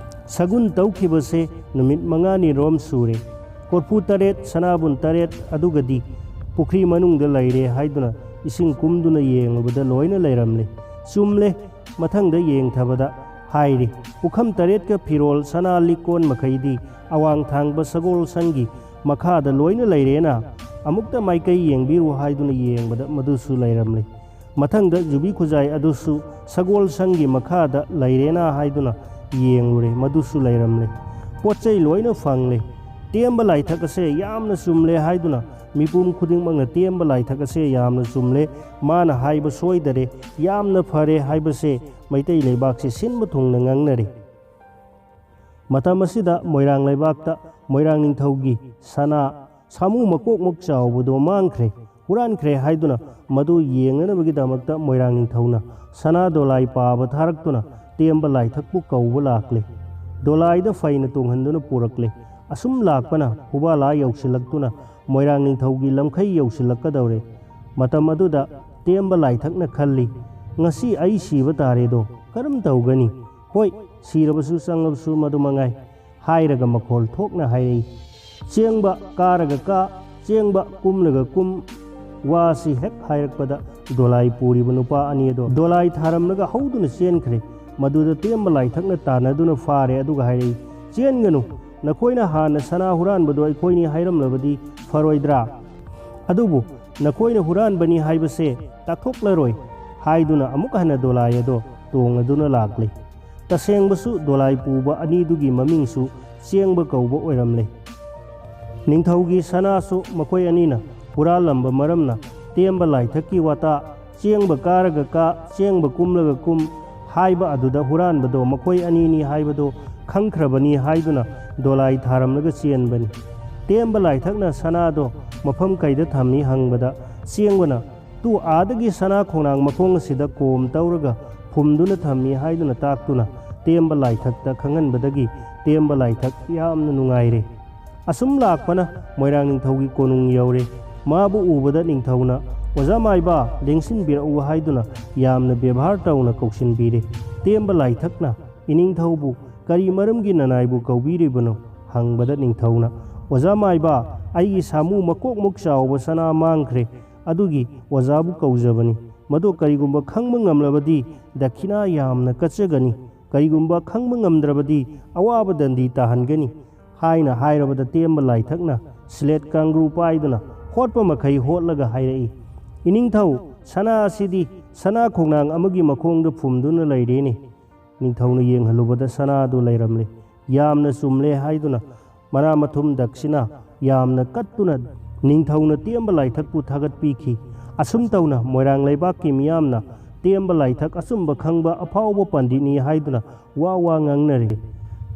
ꯁꯒꯨꯟ ꯇꯧꯈꯤꯕꯁꯦ ꯅꯨꯃꯤꯠ ꯃꯉꯥꯅꯤ ꯔꯣꯝ ꯁꯨꯔꯦ꯫ ꯀꯣꯔꯐꯨ ꯇꯔꯦꯠ, ꯁꯅꯥꯕꯨꯟ ꯇꯔꯦꯠ ꯑꯗꯨꯒꯗꯤ ꯄꯨꯈ꯭ꯔꯤ ꯃꯅꯨꯡꯗ ꯂꯩꯔꯦ ꯍꯥꯏꯗꯨꯅ ꯏꯁꯤꯡ ꯀꯨꯝꯗꯨꯅ ꯌꯦꯡꯂꯨꯕꯗ ꯂꯣꯏꯅ ꯂꯩꯔꯝꯂꯦ꯫ ꯆꯨꯝꯂꯦ, ꯃꯊꯪꯗ ꯌꯦꯡꯊꯕꯗ ꯍꯥꯏꯔꯤ, ꯄꯨꯈꯝ ꯇꯔꯦꯠꯀ ꯐꯤꯔꯣꯜ ꯁꯅꯥ ꯂꯤꯛꯀꯣꯟ ꯃꯈꯩꯗꯤ ꯑꯋꯥꯡ ꯊꯥꯡꯕ ꯁꯒꯣꯜ ꯁꯪꯒꯤ ꯃꯈꯥꯗ ꯂꯣꯏꯅ ꯂꯩꯔꯦꯅ ꯑꯃꯨꯛꯇ ꯃꯥꯏꯀꯩ ꯌꯦꯡꯕꯤꯔꯨ ꯍꯥꯏꯗꯨꯅ ꯌꯦꯡꯕꯗ ꯃꯗꯨꯁꯨ ꯂꯩꯔꯝꯂꯦ꯫ ꯃꯊꯪꯗ ꯌꯨꯕꯤ ꯈꯨꯖꯥꯏ ꯑꯗꯨꯁꯨ ꯁꯒꯣꯜ ꯁꯪꯒꯤ ꯃꯈꯥꯗ ꯂꯩꯔꯦꯅ ꯍꯥꯏꯗꯨꯅ ꯌꯦꯡꯂꯨꯔꯦ, ꯃꯗꯨꯁꯨ ꯂꯩꯔꯝꯂꯦ꯫ ꯄꯣꯠ ꯆꯩ ꯂꯣꯏꯅ ꯐꯪꯂꯦ꯫ ꯇꯦꯝꯕ ꯂꯥꯏꯊꯛ ꯑꯁꯦ ꯌꯥꯝꯅ ꯆꯨꯝꯂꯦ ꯍꯥꯏꯗꯨꯅ ꯃꯤꯄꯨꯝ ꯈꯨꯗꯤꯡꯃꯛꯅ ꯇꯦꯝꯕ ꯂꯥꯏꯊꯛ ꯑꯁꯦ ꯌꯥꯝꯅ ꯆꯨꯝꯂꯦ, ꯃꯥꯅ ꯍꯥꯏꯕ ꯁꯣꯏꯗꯔꯦ, ꯌꯥꯝꯅ ꯐꯔꯦ ꯍꯥꯏꯕꯁꯦ ꯃꯩꯇꯩ ꯂꯩꯕꯥꯛꯁꯦ ꯁꯤꯟꯕ ꯊꯨꯡꯅ ꯉꯥꯡꯅꯔꯦ꯫ ꯃꯇꯝ ꯑꯁꯤꯗ ꯃꯣꯏꯔꯥꯡ ꯂꯩꯕꯥꯛꯇ ꯃꯣꯏꯔꯥꯡ ꯅꯤꯡꯊꯧꯒꯤ ꯁꯅꯥ ꯁꯥꯃꯨ ꯃꯀꯣꯛꯃꯨꯛ ꯆꯥꯎꯕꯗꯣ ꯃꯥꯡꯈ꯭ꯔꯦ, ꯍꯨꯔꯥꯟꯈ꯭ꯔꯦ ꯍꯥꯏꯗꯨꯅ ꯃꯗꯨ ꯌꯦꯡꯅꯅꯕꯒꯤꯗꯃꯛꯇ ꯃꯣꯏꯔꯥꯡ ꯅꯤꯡꯊꯧꯅ ꯁꯅꯥ ꯗꯣꯂꯥꯏ ꯄꯥꯕ ꯊꯥꯔꯛꯇꯨꯅ ꯇꯦꯝꯕ ꯂꯥꯏꯊꯛꯄꯨ ꯀꯧꯕ ꯂꯥꯛꯂꯦ꯫ ꯗꯣꯂꯥꯏꯗ ꯐꯩꯅ ꯇꯣꯡꯍꯟꯗꯨꯅ ꯄꯨꯔꯛꯂꯦ꯫ ꯑꯁꯨꯝ ꯂꯥꯛꯄꯅ ꯐꯨꯕꯥꯂꯥ ꯌꯧꯁꯤꯜꯂꯛꯇꯨꯅ ꯃꯣꯏꯔꯥꯡ ꯅꯤꯡꯊꯧꯒꯤ ꯂꯝꯈꯩ ꯌꯧꯁꯤꯜꯂꯛꯀꯗꯧꯔꯦ꯫ ꯃꯇꯝ ꯑꯗꯨꯗ ꯇꯦꯝꯕ ꯂꯥꯏꯊꯛꯅ ꯈꯜꯂꯤ, "ꯉꯁꯤ ꯑꯩ ꯁꯤꯕ ꯇꯥꯔꯦꯗꯣ, ꯀꯔꯝ ꯇꯧꯒꯅꯤ? ꯍꯣꯏ, ꯁꯤꯔꯕꯁꯨ ꯆꯪꯂꯕꯁꯨ ꯃꯗꯨ ꯃꯉꯥꯏ" ꯍꯥꯏꯔꯒ ꯃꯈꯣꯜ ꯊꯣꯛꯅ ꯍꯥꯏꯔꯛꯏ꯫ "ꯆꯦꯡꯕ ꯀꯥꯔꯒ ꯀꯥ, ꯆꯦꯡꯕ ꯀꯨꯝꯂꯒ ꯀꯨꯝ"꯫ ꯋꯥꯁꯤ ꯍꯦꯛ ꯍꯥꯏꯔꯛꯄꯗ ꯗꯣꯂꯥꯏ ꯄꯨꯔꯤꯕ ꯅꯨꯄꯥ ꯑꯅꯤ ꯑꯗꯣ ꯗꯣꯂꯥꯏ ꯊꯥꯔꯝꯂꯒ ꯍꯧꯗꯨꯅ ꯆꯦꯟꯈ꯭ꯔꯦ꯫ ꯃꯗꯨꯗ ꯇꯦꯝꯕ ꯂꯥꯏꯊꯛꯅ ꯇꯥꯟꯅꯗꯨꯅ ꯐꯥꯔꯦ, ꯑꯗꯨꯒ ꯍꯥꯏꯔꯛꯏ, "ꯆꯦꯟꯒꯅꯨ, ꯅꯈꯣꯏꯅ ꯍꯥꯟꯅ ꯁꯅꯥ ꯍꯨꯔꯥꯟꯕꯗꯣ ꯑꯩꯈꯣꯏꯅꯤ ꯍꯥꯏꯔꯝꯂꯕꯗꯤ ꯐꯔꯣꯏꯗ꯭ꯔꯥ? ꯑꯗꯨꯕꯨ ꯅꯈꯣꯏꯅ ꯍꯨꯔꯥꯟꯕꯅꯤ ꯍꯥꯏꯕꯁꯦ ꯇꯥꯛꯊꯣꯛꯂꯔꯣꯏ" ꯍꯥꯏꯗꯨꯅ ꯑꯃꯨꯛ ꯍꯟꯅ ꯗꯣꯂꯥꯏ ꯑꯗꯣ ꯇꯣꯡꯉꯗꯨꯅ ꯂꯥꯛꯂꯦ꯫ ꯇꯁꯦꯡꯕꯁꯨ ꯗꯣꯂꯥꯏ ꯄꯨꯕ ꯑꯅꯤꯗꯨꯒꯤ ꯃꯃꯤꯡꯁꯨ ꯆꯦꯡꯕ ꯀꯧꯕ ꯑꯣꯏꯔꯝꯂꯦ꯫ ꯅꯤꯡꯊꯧꯒꯤ ꯁꯅꯥꯁꯨ ꯃꯈꯣꯏ ꯑꯅꯤꯅ ꯍꯨꯔꯥꯜꯂꯝꯕ ꯃꯔꯝꯅ ꯇꯦꯝꯕ ꯂꯥꯏꯊꯛꯀꯤ ꯋꯥꯇꯥ "ꯆꯦꯡꯕ ꯀꯥꯔꯒ ꯀꯥ, ꯆꯦꯡꯕ ꯀꯨꯝꯂꯒ ꯀꯨꯝ" ꯍꯥꯏꯕ ꯑꯗꯨꯗ ꯍꯨꯔꯥꯟꯕꯗꯣ ꯃꯈꯣꯏ ꯑꯅꯤꯅꯤ ꯍꯥꯏꯕꯗꯣ ꯈꯪꯈ꯭ꯔꯕꯅꯤ ꯍꯥꯏꯗꯨꯅ ꯗꯣꯂꯥꯏ ꯊꯥꯔꯝꯂꯒ ꯆꯦꯟꯕꯅꯤ꯫ ꯇꯦꯝꯕ ꯂꯥꯏꯊꯛꯅ ꯁꯅꯥꯗꯣ ꯃꯐꯝ ꯀꯩꯗ ꯊꯝꯃꯤ ꯍꯪꯕꯗ ꯆꯦꯡꯕꯅ "ꯇꯨ ꯑꯥꯗꯒꯤ ꯁꯅꯥ ꯈꯣꯡꯅꯥꯡ ꯃꯈꯣꯡ ꯑꯁꯤꯗ ꯀꯣꯝ ꯇꯧꯔꯒ ꯐꯨꯝꯗꯨꯅ ꯊꯝꯃꯤ" ꯍꯥꯏꯗꯨꯅ ꯇꯥꯛꯇꯨꯅ ꯇꯦꯝꯕ ꯂꯥꯏꯊꯛꯇ ꯈꯪꯍꯟꯕꯗꯒꯤ ꯇꯦꯝꯕ ꯂꯥꯏꯊꯛ ꯌꯥꯝꯅ ꯅꯨꯡꯉꯥꯏꯔꯦ꯫ ꯑꯁꯨꯝ ꯂꯥꯛꯄꯅ ꯃꯣꯏꯔꯥꯡ ꯅꯤꯡꯊꯧꯒꯤ ꯀꯣꯅꯨꯡ ꯌꯧꯔꯦ꯫ ꯃꯥꯕꯨ ꯎꯕꯗ ꯅꯤꯡꯊꯧꯅ "ꯑꯣꯖꯥ ꯃꯥꯏꯕ, ꯂꯦꯡꯁꯤꯟꯕꯤꯔꯛꯎ" ꯍꯥꯏꯗꯨꯅ ꯌꯥꯝꯅ ꯕꯦꯕꯥꯔ ꯇꯧꯅ ꯀꯧꯁꯤꯟꯕꯤꯔꯦ꯫ ꯇꯦꯝꯕ ꯂꯥꯏꯊꯛꯅ ꯏꯅꯤꯡꯊꯧꯕꯨ "ꯀꯔꯤ ꯃꯔꯝꯒꯤ ꯅꯅꯥꯏꯕꯨ ꯀꯧꯕꯤꯔꯤꯕꯅꯣ?" ꯍꯪꯕꯗ ꯅꯤꯡꯊꯧꯅ, "ꯑꯣꯖꯥ ꯃꯥꯏꯕ, ꯑꯩꯒꯤ ꯁꯥꯃꯨ ꯃꯀꯣꯛꯃꯨꯛ ꯆꯥꯎꯕ ꯁꯅꯥ ꯃꯥꯡꯈ꯭ꯔꯦ, ꯑꯗꯨꯒꯤ ꯑꯣꯖꯥꯕꯨ ꯀꯧꯖꯕꯅꯤ꯫ ꯃꯗꯨ ꯀꯔꯤꯒꯨꯝꯕ ꯈꯪꯕ ꯉꯝꯂꯕꯗꯤ ꯗꯈꯤꯅꯥ ꯌꯥꯝꯅ ꯀꯠꯆꯒꯅꯤ, ꯀꯔꯤꯒꯨꯝꯕ ꯈꯪꯕ ꯉꯝꯗ꯭ꯔꯕꯗꯤ ꯑꯋꯥꯕ ꯗꯟꯗꯤ ꯇꯥꯍꯟꯒꯅꯤ" ꯍꯥꯏꯅ ꯍꯥꯏꯔꯕꯗ ꯇꯦꯝꯕ ꯂꯥꯏꯊꯛꯅ ꯁ꯭ꯂꯦꯠ ꯀꯥꯡꯒ꯭ꯔꯨ ꯄꯥꯏꯗꯨꯅ ꯍꯣꯠꯄ ꯃꯈꯩ ꯍꯣꯠꯂꯒ ꯍꯥꯏꯔꯛꯏ, "ꯏꯅꯤꯡꯊꯧ, ꯁꯅꯥ ꯑꯁꯤꯗꯤ ꯁꯅꯥ ꯈꯣꯡꯅꯥꯡ ꯑꯃꯒꯤ ꯃꯈꯣꯡꯗ ꯐꯨꯝꯗꯨꯅ ꯂꯩꯔꯦꯅꯦ꯫" ꯅꯤꯡꯊꯧꯅ ꯌꯦꯡꯍꯜꯂꯨꯕꯗ ꯁꯅꯥꯗꯨ ꯂꯩꯔꯝꯂꯦ꯫ "ꯌꯥꯝꯅ ꯆꯨꯝꯂꯦ" ꯍꯥꯏꯗꯨꯅ ꯃꯅꯥ ꯃꯊꯨꯝ ꯗꯛꯁꯤꯅꯥ ꯌꯥꯝꯅ ꯀꯠꯇꯨꯅ ꯅꯤꯡꯊꯧꯅ ꯇꯦꯝꯕ ꯂꯥꯏꯊꯛꯄꯨ ꯊꯥꯒꯠꯄꯤꯈꯤ꯫ ꯑꯁꯨꯝ ꯇꯧꯅ ꯃꯣꯏꯔꯥꯡ ꯂꯩꯕꯥꯛꯀꯤ ꯃꯤꯌꯥꯝꯅ ꯇꯦꯝꯕ ꯂꯥꯏꯊꯛ ꯑꯆꯨꯝꯕ ꯈꯪꯕ ꯑꯐꯥꯎꯕ ꯄꯟꯗꯤꯠꯅꯤ ꯍꯥꯏꯗꯨꯅ ꯋꯥ ꯋꯥ ꯉꯥꯡꯅꯔꯦ꯫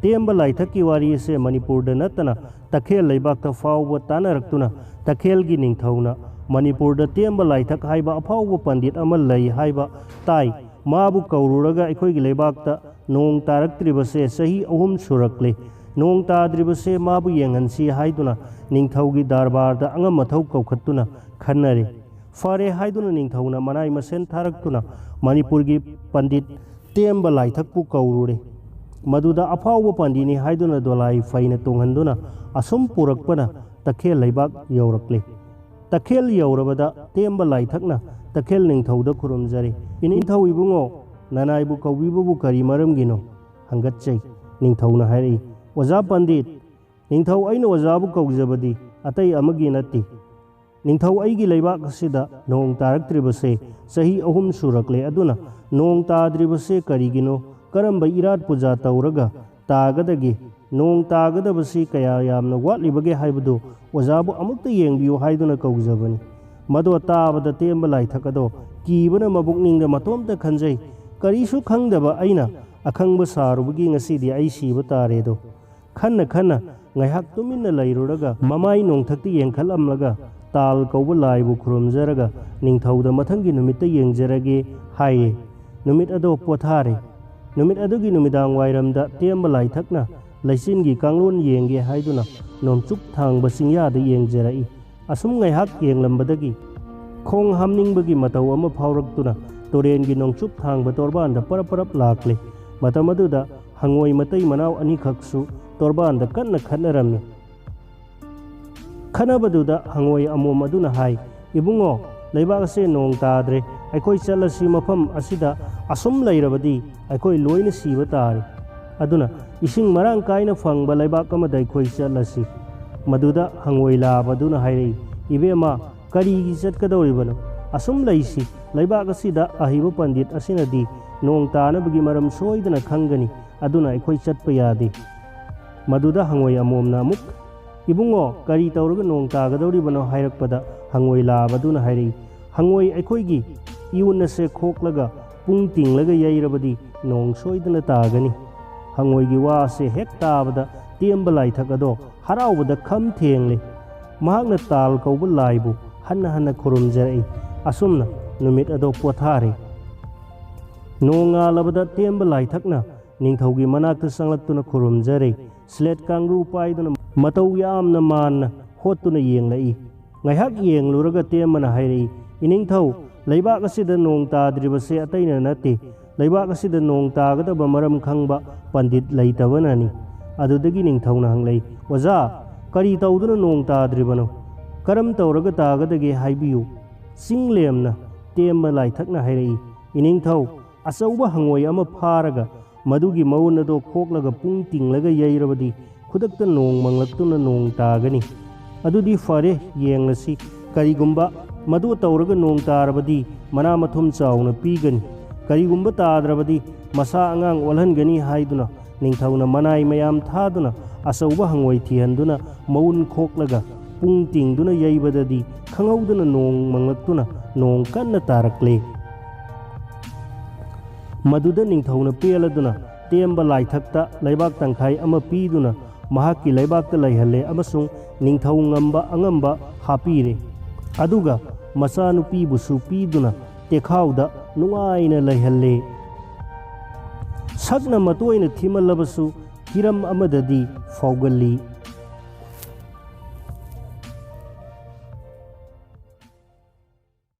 ꯇꯦꯝꯕ ꯂꯥꯏꯊꯛꯀꯤ ꯋꯥꯔꯤ ꯑꯁꯦ ꯃꯅꯤꯄꯨꯔꯗ ꯅꯠꯇꯅ ꯇꯈꯦꯜ ꯂꯩꯕꯥꯛꯇ ꯐꯥꯎꯕ ꯇꯥꯟꯅꯔꯛꯇꯨꯅ ꯇꯈꯦꯜꯒꯤ ꯅꯤꯡꯊꯧꯅ ꯃꯅꯤꯄꯨꯔꯗ ꯇꯦꯝꯕ ꯂꯥꯏꯊꯛ ꯍꯥꯏꯕ ꯑꯐꯥꯎꯕ ꯄꯟꯗꯤꯠ ꯑꯃ ꯂꯩ ꯍꯥꯏꯕ ꯇꯥꯏ꯫ ꯃꯥꯕꯨ ꯀꯧꯔꯨꯔꯒ ꯑꯩꯈꯣꯏꯒꯤ ꯂꯩꯕꯥꯛꯇ ꯅꯣꯡ ꯇꯥꯔꯛꯇ꯭ꯔꯤꯕꯁꯦ ꯆꯍꯤ ꯑꯍꯨꯝ ꯁꯨꯔꯛꯂꯦ꯫ ꯅꯣꯡ ꯇꯥꯗ꯭ꯔꯤꯕꯁꯦ ꯃꯥꯕꯨ ꯌꯦꯡꯍꯟꯁꯤ ꯍꯥꯏꯗꯨꯅ ꯅꯤꯡꯊꯧꯒꯤ ꯗꯔꯕꯥꯔꯗ ꯑꯉꯝ ꯑꯊꯧ ꯀꯧꯈꯠꯇꯨꯅ ꯈꯟꯅꯔꯦ꯫ ꯐꯔꯦ ꯍꯥꯏꯗꯨꯅ ꯅꯤꯡꯊꯧꯅ ꯃꯅꯥꯏ ꯃꯁꯦꯟ ꯊꯥꯔꯛꯇꯨꯅ ꯃꯅꯤꯄꯨꯔꯒꯤ ꯄꯟꯗꯤꯠ ꯇꯦꯝꯕ ꯂꯥꯏꯊꯛꯄꯨ ꯀꯧꯔꯨꯔꯦ꯫ ꯃꯗꯨꯗ ꯑꯐꯥꯎꯕ ꯄꯟꯗꯤꯠꯅꯤ ꯍꯥꯏꯗꯨꯅ ꯗꯣꯂꯥꯏ ꯐꯩꯅ ꯇꯣꯡꯍꯟꯗꯨꯅ ꯑꯁꯨꯝ ꯄꯨꯔꯛꯄꯅ ꯇꯈꯦꯜ ꯂꯩꯕꯥꯛ ꯌꯧꯔꯛꯂꯦ꯫ ꯇꯈꯦꯜ ꯌꯧꯔꯕꯗ ꯇꯦꯝꯕ ꯂꯥꯏꯊꯛꯅ ꯇꯈꯦꯜ ꯅꯤꯡꯊꯧꯗ ꯈꯨꯔꯨꯝꯖꯔꯦ꯫ "ꯏꯅꯤꯡꯊꯧ ꯏꯕꯨꯡꯉꯣ, ꯅꯅꯥꯏꯕꯨ ꯀꯧꯕꯤꯕꯕꯨ ꯀꯔꯤ ꯃꯔꯝꯒꯤꯅꯣ?" ꯍꯪꯒꯠꯆꯩ꯫ ꯅꯤꯡꯊꯧꯅ ꯍꯥꯏꯔꯛꯏ, "ꯑꯣꯖꯥ ꯄꯟꯗꯤꯠ, ꯅꯤꯡꯊꯧ ꯑꯩꯅ ꯑꯣꯖꯥꯕꯨ ꯀꯧꯖꯕꯗꯤ ꯑꯇꯩ ꯑꯃꯒꯤ ꯅꯠꯇꯦ꯫ ꯅꯤꯡꯊꯧ, ꯑꯩꯒꯤ ꯂꯩꯕꯥꯛ ꯑꯁꯤꯗ ꯅꯣꯡ ꯇꯥꯔꯛꯇ꯭ꯔꯤꯕꯁꯦ ꯆꯍꯤ ꯑꯍꯨꯝ ꯁꯨꯔꯛꯂꯦ꯫ ꯑꯗꯨꯅ ꯅꯣꯡ ꯇꯥꯗ꯭ꯔꯤꯕꯁꯦ ꯀꯔꯤꯒꯤꯅꯣ? ꯀꯔꯝꯕ ꯏꯔꯥꯠ ꯄꯨꯖꯥ ꯇꯧꯔꯒ ꯇꯥꯒꯗꯒꯦ? ꯅꯣꯡ ꯇꯥꯒꯗꯕꯁꯤ ꯀꯌꯥ ꯌꯥꯝꯅ ꯋꯥꯠꯂꯤꯕꯒꯦ ꯍꯥꯏꯕꯗꯨ ꯑꯣꯖꯥꯕꯨ ꯑꯃꯨꯛꯇ ꯌꯦꯡꯕꯤꯌꯨ ꯍꯥꯏꯗꯨꯅ ꯀꯧꯖꯕꯅꯤ꯫" ꯃꯗꯣ ꯇꯥꯕꯗ ꯇꯦꯝꯕ ꯂꯥꯏꯊꯛ ꯑꯗꯣ ꯀꯤꯕꯅ ꯃꯕꯨꯛꯅꯤꯡꯗ ꯃꯇꯣꯝꯇ ꯈꯟꯖꯩ꯫ "ꯀꯔꯤꯁꯨ ꯈꯪꯗꯕ ꯑꯩꯅ ꯑꯈꯪꯕ ꯁꯥꯔꯨꯕꯒꯤ ꯉꯁꯤꯗꯤ ꯑꯩ ꯁꯤꯕ ꯇꯥꯔꯦꯗꯣ꯫" ꯈꯟꯅ ꯈꯟꯅ ꯉꯥꯏꯍꯥꯛ ꯇꯨꯃꯤꯟꯅ ꯂꯩꯔꯨꯔꯒ ꯃꯃꯥꯏ ꯅꯣꯡꯊꯛꯇ ꯌꯦꯡꯈꯠꯂꯝꯂꯒ ꯇꯥꯜ ꯀꯧꯕ ꯂꯥꯏꯕꯨ ꯈꯨꯔꯨꯝꯖꯔꯒ ꯅꯤꯡꯊꯧꯗ "ꯃꯊꯪꯒꯤ ꯅꯨꯃꯤꯠꯇ ꯌꯦꯡꯖꯔꯒꯦ" ꯍꯥꯏꯌꯦ꯫ ꯅꯨꯃꯤꯠ ꯑꯗꯣ ꯄꯣꯊꯥꯔꯦ꯫ ꯅꯨꯃꯤꯠ ꯑꯗꯨꯒꯤ ꯅꯨꯃꯤꯗꯥꯡ ꯋꯥꯏꯔꯝꯗ ꯇꯦꯝꯕ ꯂꯥꯏꯊꯛꯅ ꯂꯩꯆꯤꯟꯒꯤ ꯀꯥꯡꯂꯣꯟ ꯌꯦꯡꯒꯦ ꯍꯥꯏꯗꯨꯅ ꯅꯣꯡꯆꯨꯞ ꯊꯥꯡꯕ ꯆꯤꯡꯌꯥꯗ ꯌꯦꯡꯖꯔꯛꯏ꯫ ꯑꯁꯨꯝ ꯉꯥꯏꯍꯥꯛ ꯌꯦꯡꯂꯝꯕꯗꯒꯤ ꯈꯣꯡ ꯍꯥꯝꯅꯤꯡꯕꯒꯤ ꯃꯇꯧ ꯑꯃ ꯐꯥꯎꯔꯛꯇꯨꯅ ꯇꯨꯔꯦꯟꯒꯤ ꯅꯣꯡꯆꯨꯞ ꯊꯥꯡꯕ ꯇꯣꯔꯕꯥꯟꯗ ꯄꯔꯞ ꯄꯔꯞ ꯂꯥꯛꯂꯦ꯫ ꯃꯇꯝ ꯑꯗꯨꯗ ꯍꯉꯣꯏ ꯃꯇꯩ ꯃꯅꯥꯎ ꯑꯅꯤꯈꯛꯁꯨ ꯇꯣꯔꯕꯥꯟꯗ ꯀꯟꯅ ꯈꯠꯅꯔꯝꯃꯤ꯫ ꯈꯠꯅꯕꯗꯨꯗ ꯍꯉꯣꯏ ꯑꯃꯣꯝ ꯑꯗꯨꯅ ꯍꯥꯏ, "ꯏꯕꯨꯡꯉꯣ, ꯂꯩꯕꯥꯛ ꯑꯁꯦ ꯅꯣꯡ ꯇꯥꯗ꯭ꯔꯦ꯫ ꯑꯩꯈꯣꯏ ꯆꯠꯂꯁꯤ꯫ ꯃꯐꯝ ꯑꯁꯤꯗ ꯑꯁꯨꯝ ꯂꯩꯔꯕꯗꯤ ꯑꯩꯈꯣꯏ ꯂꯣꯏꯅ ꯁꯤꯕ ꯇꯥꯔꯦ꯫ ꯑꯗꯨꯅ ꯏꯁꯤꯡ ꯃꯔꯥꯡ ꯀꯥꯏꯅ ꯐꯪꯕ ꯂꯩꯕꯥꯛ ꯑꯃꯗ ꯑꯩꯈꯣꯏ ꯆꯠꯂꯁꯤ꯫" ꯃꯗꯨꯗ ꯍꯪꯉꯣꯏ ꯂꯥꯕꯗꯨꯅ ꯍꯥꯏꯔꯛꯏ, "ꯏꯕꯦꯝꯃ, ꯀꯔꯤꯒꯤ ꯆꯠꯀꯗꯧꯔꯤꯕꯅꯣ? ꯑꯁꯨꯝ ꯂꯩꯁꯤ, ꯂꯩꯕꯥꯛ ꯑꯁꯤꯗ ꯑꯍꯩꯕ ꯄꯟꯗꯤꯠ ꯑꯁꯤꯅꯗꯤ ꯅꯣꯡ ꯇꯥꯅꯕꯒꯤ ꯃꯔꯝ ꯁꯣꯏꯗꯅ ꯈꯪꯒꯅꯤ, ꯑꯗꯨꯅ ꯑꯩꯈꯣꯏ ꯆꯠꯄ ꯌꯥꯗꯦ"꯫ ꯃꯗꯨꯗ ꯍꯪꯉꯣꯏ ꯑꯃꯣꯝꯅ ꯑꯃꯨꯛ, "ꯏꯕꯨꯡꯉꯣ, ꯀꯔꯤ ꯇꯧꯔꯒ ꯅꯣꯡ ꯇꯥꯒꯗꯧꯔꯤꯕꯅꯣ?" ꯍꯥꯏꯔꯛꯄꯗ ꯍꯪꯉꯣꯏ ꯂꯥꯕꯗꯨꯅ ꯍꯥꯏꯔꯛꯏ, "ꯍꯪꯉꯣꯏ, ꯑꯩꯈꯣꯏꯒꯤ ꯏꯌꯨꯟ ꯑꯁꯦ ꯈꯣꯛꯂꯒ ꯄꯨꯡ ꯇꯤꯡꯂꯒ ꯌꯩꯔꯕꯗꯤ ꯅꯣꯡ ꯁꯣꯏꯗꯅ ꯇꯥꯒꯅꯤ"꯫ ꯍꯪꯉꯣꯏꯒꯤ ꯋꯥ ꯑꯁꯦ ꯍꯦꯛ ꯇꯥꯕꯗ ꯇꯦꯝꯕ ꯂꯥꯏꯊꯛ ꯑꯗꯣ ꯍꯔꯥꯎꯕꯗ ꯈꯝ ꯊꯦꯡꯂꯦ꯫ ꯃꯍꯥꯛꯅ ꯇꯥꯜ ꯀꯧꯕ ꯂꯥꯏꯕꯨ ꯍꯟꯅ ꯍꯟꯅ ꯈꯨꯔꯨꯝꯖꯔꯛꯏ꯫ ꯑꯁꯨꯝꯅ ꯅꯨꯃꯤꯠ ꯑꯗꯣ ꯄꯣꯊꯥꯔꯦ꯫ ꯅꯣꯡꯉꯥꯜꯂꯕꯗ ꯇꯦꯝꯕ ꯂꯥꯏꯊꯛꯅ ꯅꯤꯡꯊꯧꯒꯤ ꯃꯅꯥꯛꯇ ꯆꯪꯂꯛꯇꯨꯅ ꯈꯨꯔꯨꯝꯖꯔꯦ꯫ ꯁ꯭ꯂꯦꯠ ꯀꯥꯡꯒ꯭ꯔꯨ ꯄꯥꯏꯗꯨꯅ ꯃꯇꯧ ꯌꯥꯝꯅ ꯃꯥꯟꯅ ꯍꯣꯠꯇꯨꯅ ꯌꯦꯡꯂꯛꯏ꯫ ꯉꯥꯏꯍꯥꯛ ꯌꯦꯡꯂꯨꯔꯒ ꯇꯦꯝꯕꯅ ꯍꯥꯏꯔꯛꯏ, "ꯏꯅꯤꯡꯊꯧ, ꯂꯩꯕꯥꯛ ꯑꯁꯤꯗ ꯅꯣꯡ ꯇꯥꯗ꯭ꯔꯤꯕꯁꯦ ꯑꯇꯩꯅ ꯅꯠꯇꯦ, ꯂꯩꯕꯥꯛ ꯑꯁꯤꯗ ꯅꯣꯡ ꯇꯥꯒꯗꯕ ꯃꯔꯝ ꯈꯪꯕ ꯄꯟꯗꯤꯠ ꯂꯩꯇꯕꯅꯅꯤ"꯫ ꯑꯗꯨꯗꯒꯤ ꯅꯤꯡꯊꯧꯅ ꯍꯪꯂꯛꯏ, "ꯑꯣꯖꯥ, ꯀꯔꯤ ꯇꯧꯗꯨꯅ ꯅꯣꯡ ꯇꯥꯗ꯭ꯔꯤꯕꯅꯣ? ꯀꯔꯝ ꯇꯧꯔꯒ ꯇꯥꯒꯗꯒꯦ ꯍꯥꯏꯕꯤꯌꯨ"꯫ ꯆꯤꯡ ꯂꯦꯝꯅ ꯇꯦꯝꯕ ꯂꯥꯏꯊꯛꯅ ꯍꯥꯏꯔꯛꯏ, "ꯏꯅꯤꯡꯊꯧ, ꯑꯆꯧꯕ ꯍꯪꯉꯣꯏ ꯑꯃ ꯐꯥꯔꯒ ꯃꯗꯨꯒꯤ ꯃꯎꯟ ꯑꯗꯣ ꯈꯣꯛꯂꯒ ꯄꯨꯡ ꯇꯤꯡꯂꯒ ꯌꯩꯔꯕꯗꯤ ꯈꯨꯗꯛꯇ ꯅꯣꯡ ꯃꯪꯂꯛꯇꯨꯅ ꯅꯣꯡ ꯇꯥꯒꯅꯤ꯫ ꯑꯗꯨꯗꯤ ꯐꯔꯦ, ꯌꯦꯡꯂꯁꯤ꯫ ꯀꯔꯤꯒꯨꯝꯕ ꯃꯗꯨ ꯇꯧꯔꯒ ꯅꯣꯡ ꯇꯥꯔꯕꯗꯤ ꯃꯅꯥ ꯃꯊꯨꯝ ꯆꯥꯎꯅ ꯄꯤꯒꯅꯤ꯫ ꯀꯔꯤꯒꯨꯝꯕ ꯇꯥꯗ꯭ꯔꯕꯗꯤ ꯃꯁꯥ ꯑꯉꯥꯡ ꯑꯣꯜꯍꯟꯒꯅꯤ" ꯍꯥꯏꯗꯨꯅ ꯅꯤꯡꯊꯧꯅ ꯃꯅꯥꯏ ꯃꯌꯥꯝ ꯊꯥꯗꯨꯅ ꯑꯆꯧꯕ ꯍꯪꯉꯣꯏ ꯊꯤꯍꯟꯗꯨꯅ ꯃꯎꯟ ꯈꯣꯛꯂꯒ ꯄꯨꯡ ꯇꯤꯡꯗꯨꯅ ꯌꯩꯕꯗꯗꯤ ꯈꯪꯍꯧꯗꯅ ꯅꯣꯡ ꯃꯪꯂꯛꯇꯨꯅ ꯅꯣꯡ ꯀꯟꯅ ꯇꯥꯔꯛꯂꯦ꯫ ꯃꯗꯨꯗ ꯅꯤꯡꯊꯧꯅ ꯄꯦꯜꯂꯗꯨꯅ ꯇꯦꯝꯕ ꯂꯥꯏꯊꯛꯇ ꯂꯩꯕꯥꯛ ꯇꯪꯈꯥꯏ ꯑꯃ ꯄꯤꯗꯨꯅ ꯃꯍꯥꯛꯀꯤ ꯂꯩꯕꯥꯛꯇ ꯂꯩꯍꯜꯂꯦ ꯑꯃꯁꯨꯡ ꯅꯤꯡꯊꯧ ꯉꯝꯕ ꯑꯉꯝꯕ ꯍꯥꯞꯄꯤꯔꯦ꯫ ꯑꯗꯨꯒ ꯃꯆꯥꯅꯨꯄꯤꯕꯨꯁꯨ ꯄꯤꯗꯨꯅ ꯇꯦꯈꯥꯎꯗ ꯅꯨꯡꯉꯥꯏꯅ ꯂꯩꯍꯜꯂꯦ꯫ ꯁꯛꯅ ꯃꯇꯣꯏꯅ ꯊꯤꯃꯜꯂꯕꯁꯨ ꯍꯤꯔꯝ ꯑꯃꯗꯗꯤ ꯐꯥꯎꯒꯜꯂꯤ꯫